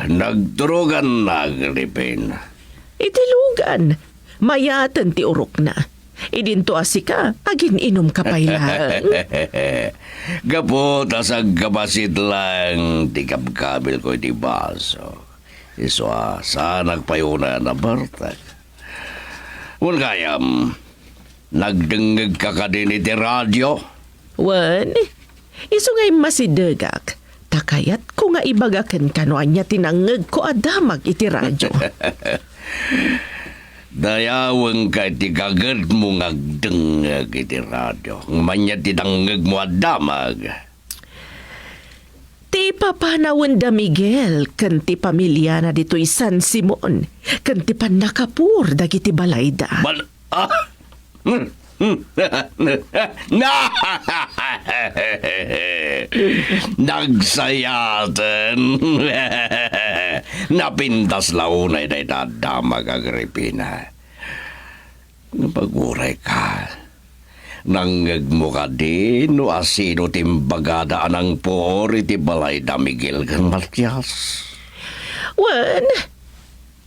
Nagturoganna, Agripina. Iti lugan, mayaten ti urokna. Idinto a sika, agin-inumka pay laeng. Gapu ta saggabasit laeng ti kabkabilko iti baso. Isu a, saanak pay unay a nabartek. Wen gayam, nagdengngegka kadin iti radio? Wen, isu nga immasidegak, ta kayatko nga ibaga kenka no ania ti nangngegko a damag iti radio. Dayawenka iti gagedmo nga agdengngeg iti radio. Ngem ania ti nangngegmo a damag? Ti ipapanawen da Miguel ken ti pamiliana ditoy San Simon, ken ti pannakapuor dagiti balayda. Bal-, ah! Nagsayaten! Napintas la unay dayta a damag, Agripina. Ngem agurayka, nangngegmo kadi no asino ti imbagada a nangpuor iti balay da Miguel ken Matias? Wen,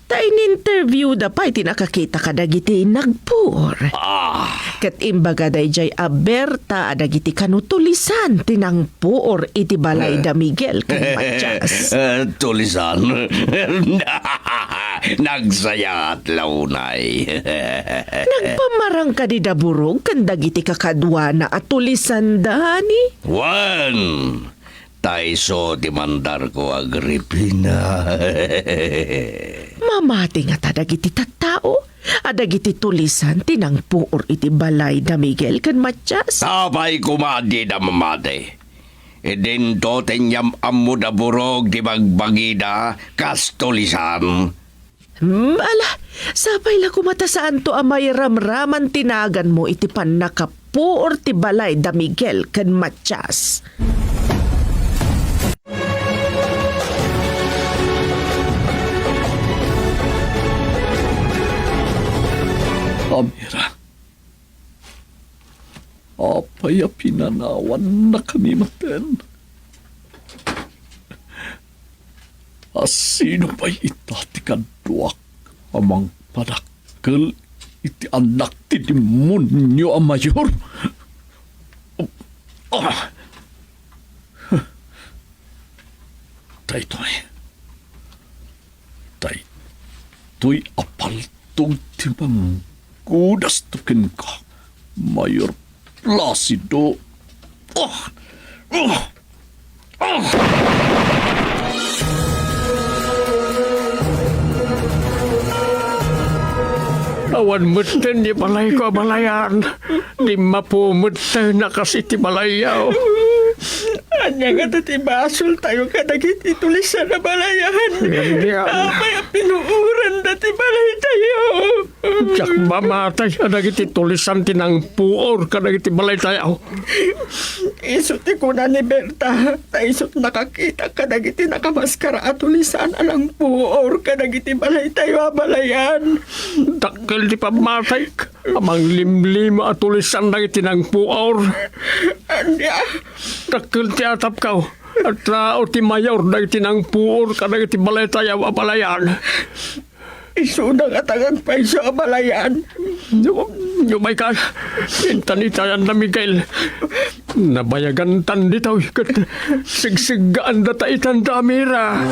ta in-interviewda pay ti nakakita kadagiti nagpuor. Ah. Ket imbagada idiay a Berta a dagiti kano tulisan ti nang puor iti balay da Miguel ken Matias. Eh, tulisan. Nagsayaat la unay. Nagpamarang kadi da Burog ken dagiti kakaduana a tulisan, Dani? Wen, ta isu ti mandarko, Agripina. Mamati ngata dagiti tattao? a dagiti tulisan ti nangpuor iti balay da Miguel ken Matias. Apay koma a dida mamati? Idinto ti inyam-ammo da burog ti bagbagida kas tulisan. Hmm, ala, sapay la koma ta saanto a mairamraman ti naganmo iti pannakapuor ti balay da Miguel ken Matias. Amira, apay a pinanawannakami maten? A sino pay ita ti kaduak a mangpadakkel iti annak ti demonio a mayor? Ah! Daytoy. Daytoy a paltog ti manggudasto kenka, Mayor Placido. Ah! Ah! Ah! Awan metten ni balayko a balayan. Dimmapo metten a kas iti balayyo. Ania ngata ti basoltayo kadagiti tulisan a balayan? Ania? Apay a pinuoranda ti balaytayo? Diak mamati a dagiti tulisan ti nangpuor kadagiti balaytayo. Isu ti kuna ni Berta, ta isu nakakita kadagiti nakamaskara a tulisan a nangpuor kadagiti balaytayo a balayan. Dakkel ti pammatik a manglimlima a tulisan dagiti nangpuor. Ania? Dakkel ti atapko a tao ti mayor dagiti nangpuor kadagiti balaytayo a balayan. Isuna ngata agpayso a balayan. No, no, Michael, intan itayan na Miguel. Nabayagantan ditoy ket sigsiggaandata itan da Amira.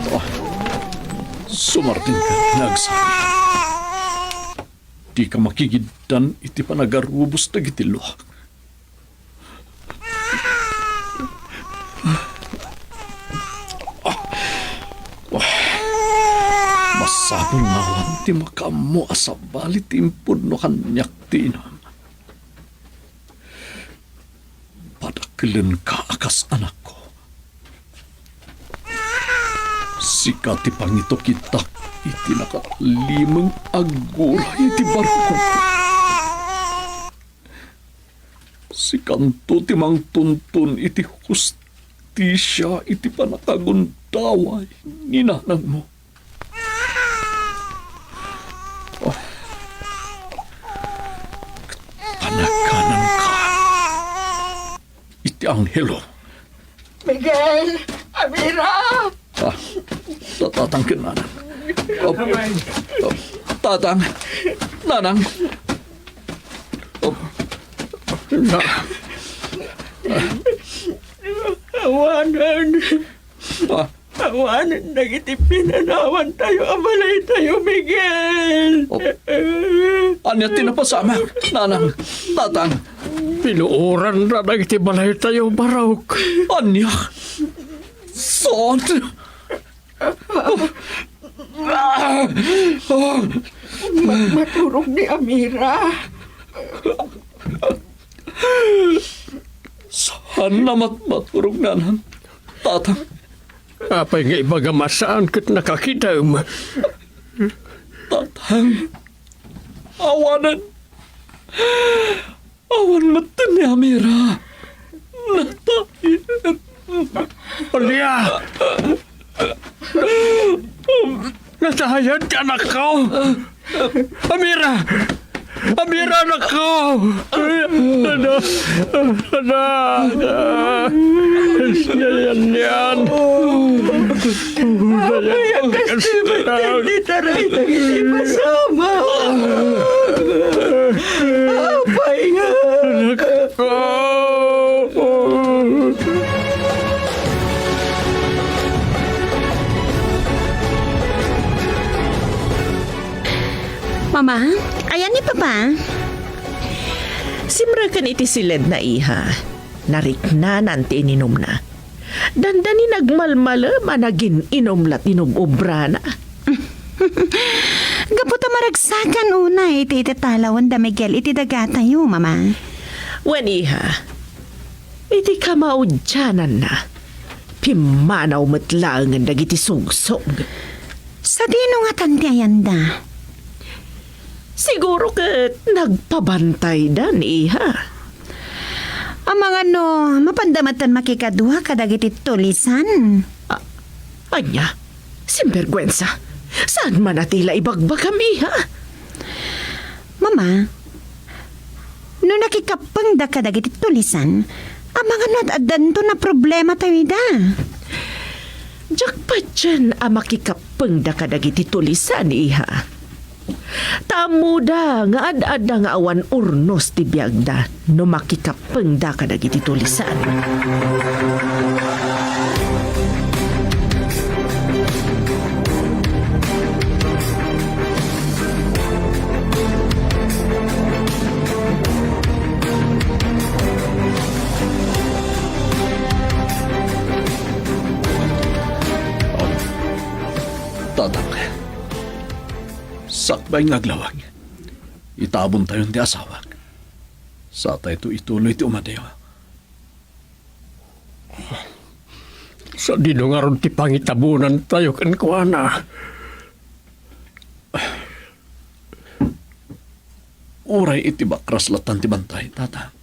Oh, sumardengka nga agsabi. Dika makigiddan iti panagarubos dagiti luak. Masapul nga awan ti makaammo a sabali ti impudno kaniak ti inam. Padakkelenka a kas anakko. Sika ti pangitukitak iti nakalimeng a guray iti barkok. Sikanto ti mangtuntun iti hustisia iti pannakagundaway ni nanangmo. Oh. Panagananka iti anghelo. Miguel! Amira! Ah, ta-, tatang ken nanang. Oh, oh, tatang, nanang. Oh, na-, Awanen. Ah, Awanen dagiti pinanawantayo a balaytayo, Miguel. Oh. Ania ti napasamak, nanang, tatang? Pinuoranna dagiti balaytayo, barok. Ania? Saan? Ma-, maturog ni Amira. Saan a mat-, maturog, nanang, tatang? Apay nga ibagam a saan ket nakakitem? Tatang, awanen. Awan metten ni Amira. Natayem. Ania? Natayem ti anakko. Amira! Amira, anakko! Anak! Anak! Anak! Yan, yan. Apay a kas ti matteng ni taray dagiti pasamak? Apay nga. Anak ko. Mama, ayan ni Papa? Simreken iti siledna, iha. Nariknanan ti ininumna. Dandani nagmalmalem a nagin-inum la ti inub-ubrana. Gapu ta maragsakan unay iti, iti talawen da Miguel iti dagatayo, Mama. Wen, iha, iti kamaudiananna, pimmanaw met laengen dagiti sugsog. Sadino ngatan ti ayanda? Siguro ket nagpabantaydan, iha. Amangan no, mapanda metten makikadua kadagiti tulisan? A-, ania? Sinberguensa! Saan man a ti la ibagbagam, iha? Mama, no nakikappengda kadagiti tulisan, amangan no ad-addanto a problematayo ida. Diak patien a makikappengda kadagiti tulisan, iha. Ta ammoda nga ad-adda nga awan urnos ti biagda no makikappengda kadagiti tulisan. Tatang, sakbay nga aglawa, itabontayon ti asawak. Satayto ituloy ti umadayo. Sadino ngarud ti pangitabonantayo kenkuana? Uray iti bakras lattan ti bantay, Tatang.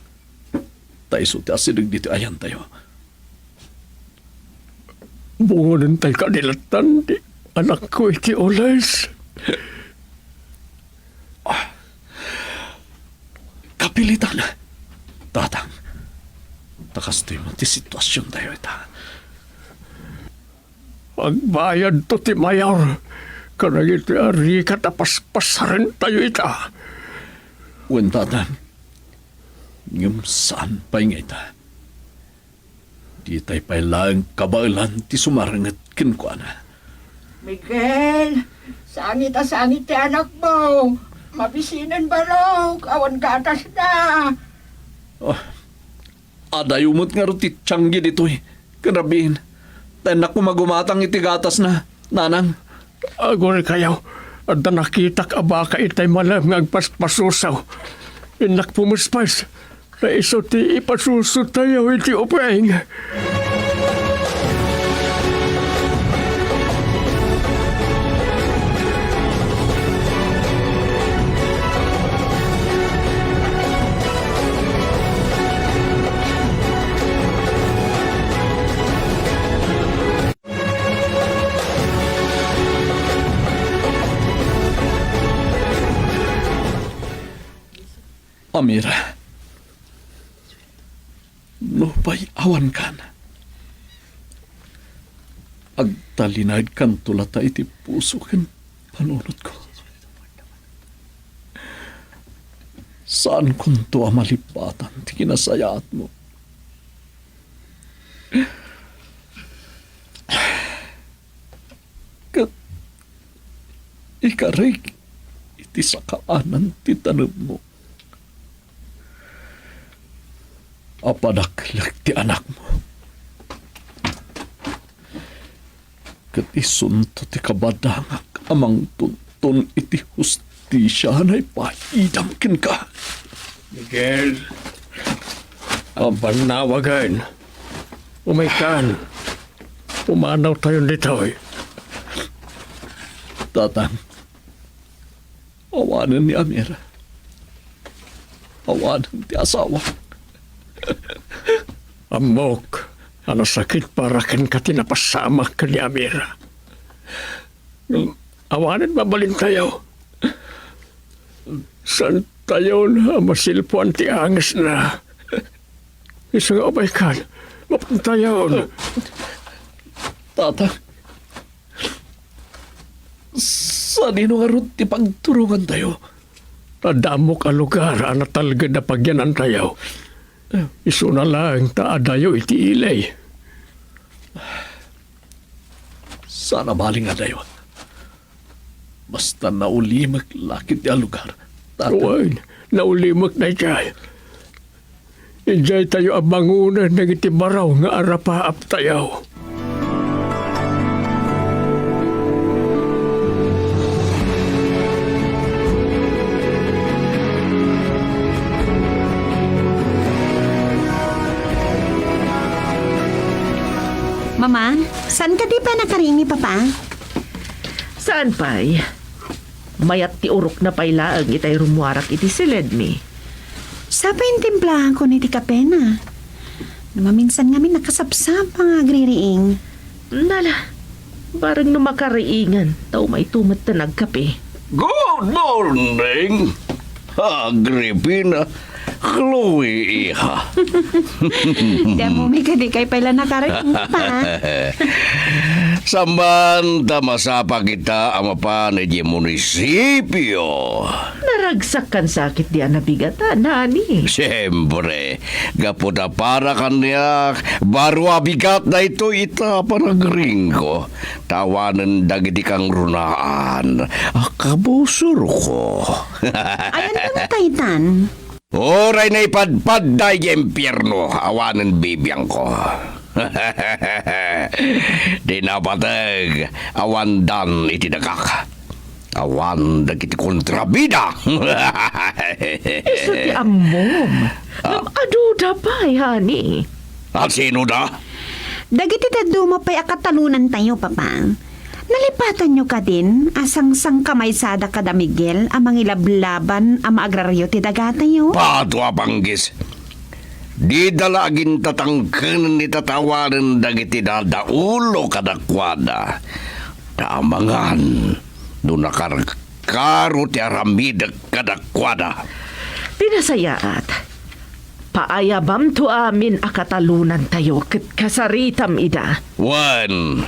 Ta isu ti asideg ditoy ayantayo. Bungonentayo kadi lattan ti anakko iti ules. Ah, kapilitan, Tatang. Ta kastoy met ti situasiontayo ita. Agbayadto ti mayor kadagiti arigat a paspasarentayo ita. Wen, Tatang. Ngem saan pay nga ita. Ditay pay laeng kabaelan ti sumarenget kenkuana. Miguel, sangit a sangit ti anakmo. Mabisinen barok, awan gatasna. Ah, adayo met ngarud ti tianggi ditoy. Ken rabiin, ta innak koma gumatang iti gatasna, nanang. Aguraykayo, adda nakitak a baka itay malem nga agpaspasusaw. Innak pumespes, ta isu ti ipasusotayo iti ubing. Amira, nupay awankan, agtalinaedkanto latta iti puso ken panunotko. Saankonto a malipatan ti kinasayaatmo. Ket ikarek iti sakaanan ti tanemmo. Apadaklek ti anakmo. Ket isunto ti kabadangak a mangtunton iti hustisia a naipaidam kenka. Miguel, agbannawagen. Umaykan. Pumanawtayon ditoy. Tatang, awanen ni Amira. Awanen ti asawa. Ammok a nasakit para kenka ti napasamak ken ni Amira. Awanen mabalintayo. Saantayon a masilpuan ti angesna. Isu nga umaykan, mapantayon. Tata, sadino ngarud ti pagturongantayo? Adda ammok a lugar a natalged a pagyanantayo. Isuna laeng ta adayo iti ili. Saan a bali nga adayo. Basta naulimek la ketdi a lugar, Tata. Wen, naulimek daydiay. Idiay tayo a bangonen dagiti baro nga arapaaptayo. Mama, saan kadi pay nakariing ni Papa? Saan pay? Mayat ti urokna pay laeng itay rummuarak iti siledmi. Sa pay intimplahankon iti kapena. No maminsan ngamin nakasapsapa nga agririing. Nala, bareng no makariingen, ta umay to met ta nagkape. Good morning, Agripina, Chloe, iha. Ti ammom kadi kay pay la nakariing, Pa. Saan ta masapa kita a mapan idiay munisipio? Naragsak kan sakit di a nabigatan, honey. Siyempre, gapu ta para kaniak, baro a bigat daytoy ita a panagriingko. Ta awanen dagiti kangrunaan a kabusorko. Ayan nga taytan. Uray naipadpadda idiay impierno, awanen bibiangko. Di napateg, awan dan iti dagak. Awan dagiti kontrabida. Isu ti ammom. Ah. Ngem aduda pay, honey. A sino da? Dagiti dadduma pay a katalonantayo, Papa. Nalipatanyo kadin a sangsangkamaysada kada Miguel a mangilablaban a maagrario ti dagatayo? Pato a panggis! Dida la agintatangken ni tatawanen dagiti dadaulo kadakuada. Ta amangan no nakarkaro ti aramidek kadakuada. Ti nasayaat, paayabamto amin a katalonantayo ket kasaritam ida. Wen,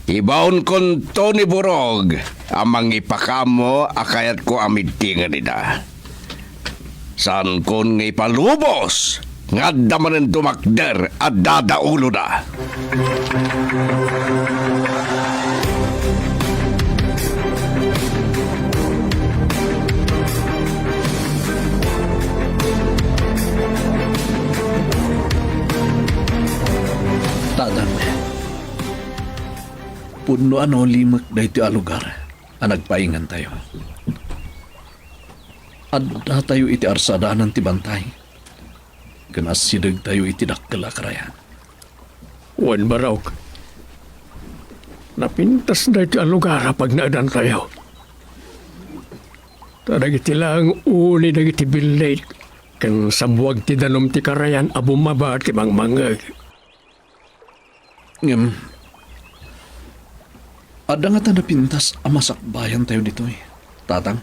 ibaonkonto ni Burog a mangipakaammo a kayatko a middingen ida. Saankon nga ipalubos nga adda manen dumakder a dadauloda. Tatang, pudno a naulimek daytoy a lugar a nagpaingantayo. Addatayo iti arsadanan ti bantay, ken asidegtayo iti dakkel a karayan. Wen, Barok, napintas daytoy a lugar a pagnaedantayo. Ta dagiti laeng uni dagiti billed ken sabuag ti danum ti karayan a bumaba ti mangmangngeg. Ngem, adda ngata napintas a masakbayantayo ditoy, Tatang?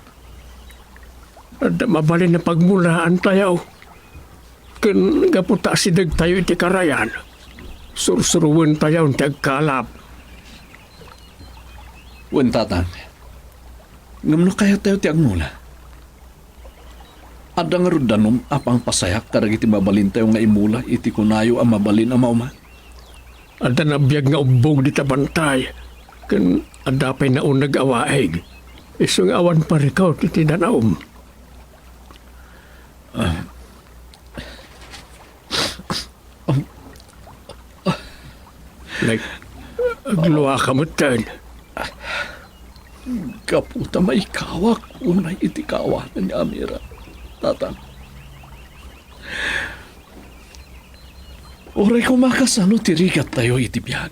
Adda mabalin a pagmulaantayo. Ken gapu ta asidegtayo iti karayan, sursuroentayon ti agkalap. Wen, Tatang. Ngem no kayattayo ti agmula, adda ngarud danum a pangpasayak kadagiti mabalintayo nga immula iti kunayo a mabalin a mauma? Adda nabiag nga ubbog dita bantay, ken adda pay nauneg a waig. Isu nga awan parikut iti danum. Ah. Nag-, agluaka metten. Gapu ta maikawak unay iti kaawanan nga amira, Tatang. Uray koma kasano ti rigattayo iti biag,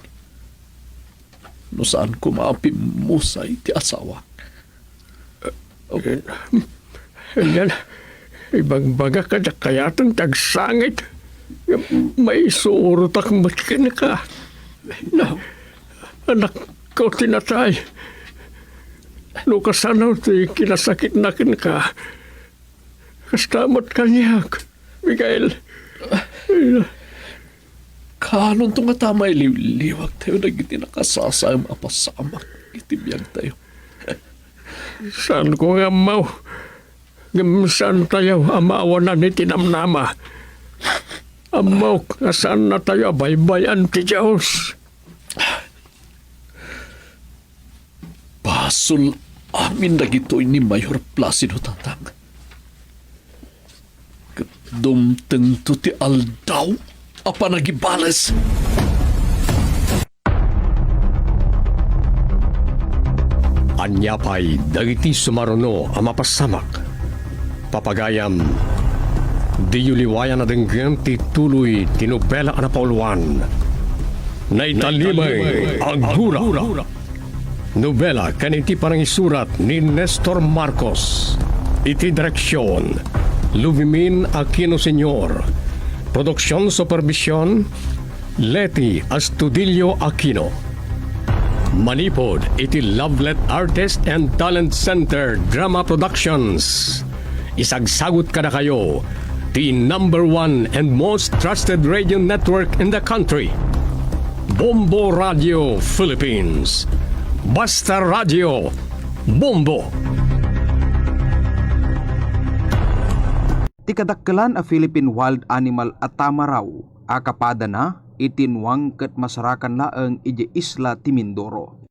no saan koma a pimmusay ti asawak. Ania, ibagbagak a diak kayaten ti agsangit. Maisurotak met kenka. No, anakko ti natay. No kasano ti kinasakitna kenka, kasta met kaniak, Miguel. Kaanonto ngata a mailiwliwagtayo dagiti nakasasaem a pasamak iti biagtayo? Saanko nga ammo, ngem saantayo a maawanan iti namnama. Ammok a saannatayo a baybay-an ti Dios. Basol amin dagitoy ni Mayor Placido, Tatang. Ket Dumtengto ti aldaw a panagibales. Ania pay dagiti sumaruno a mapasamak? Papagayam, diyo liwayan a denggen ti tuloy ti nobela a napauluan, Naitalimay a Gura. Nobela ken iti panangisurat ni Nestor Marcos. Iti direksion, Luvimin Aquino Senior. Produksion supervision, Leti Astudillo Aquino. Manipud iti Lovelet Artist and Talent Center Drama Productions. Isagsagut kadakayo ti number one and most trusted radio network in the country, Bombo Radio Philippines. Basta Radio, Bombo! Ti kadakkelan a Philippine wild animal a tamaraw a kapadana iti nuang ket masarakan laeng idiay isla ti Mindoro.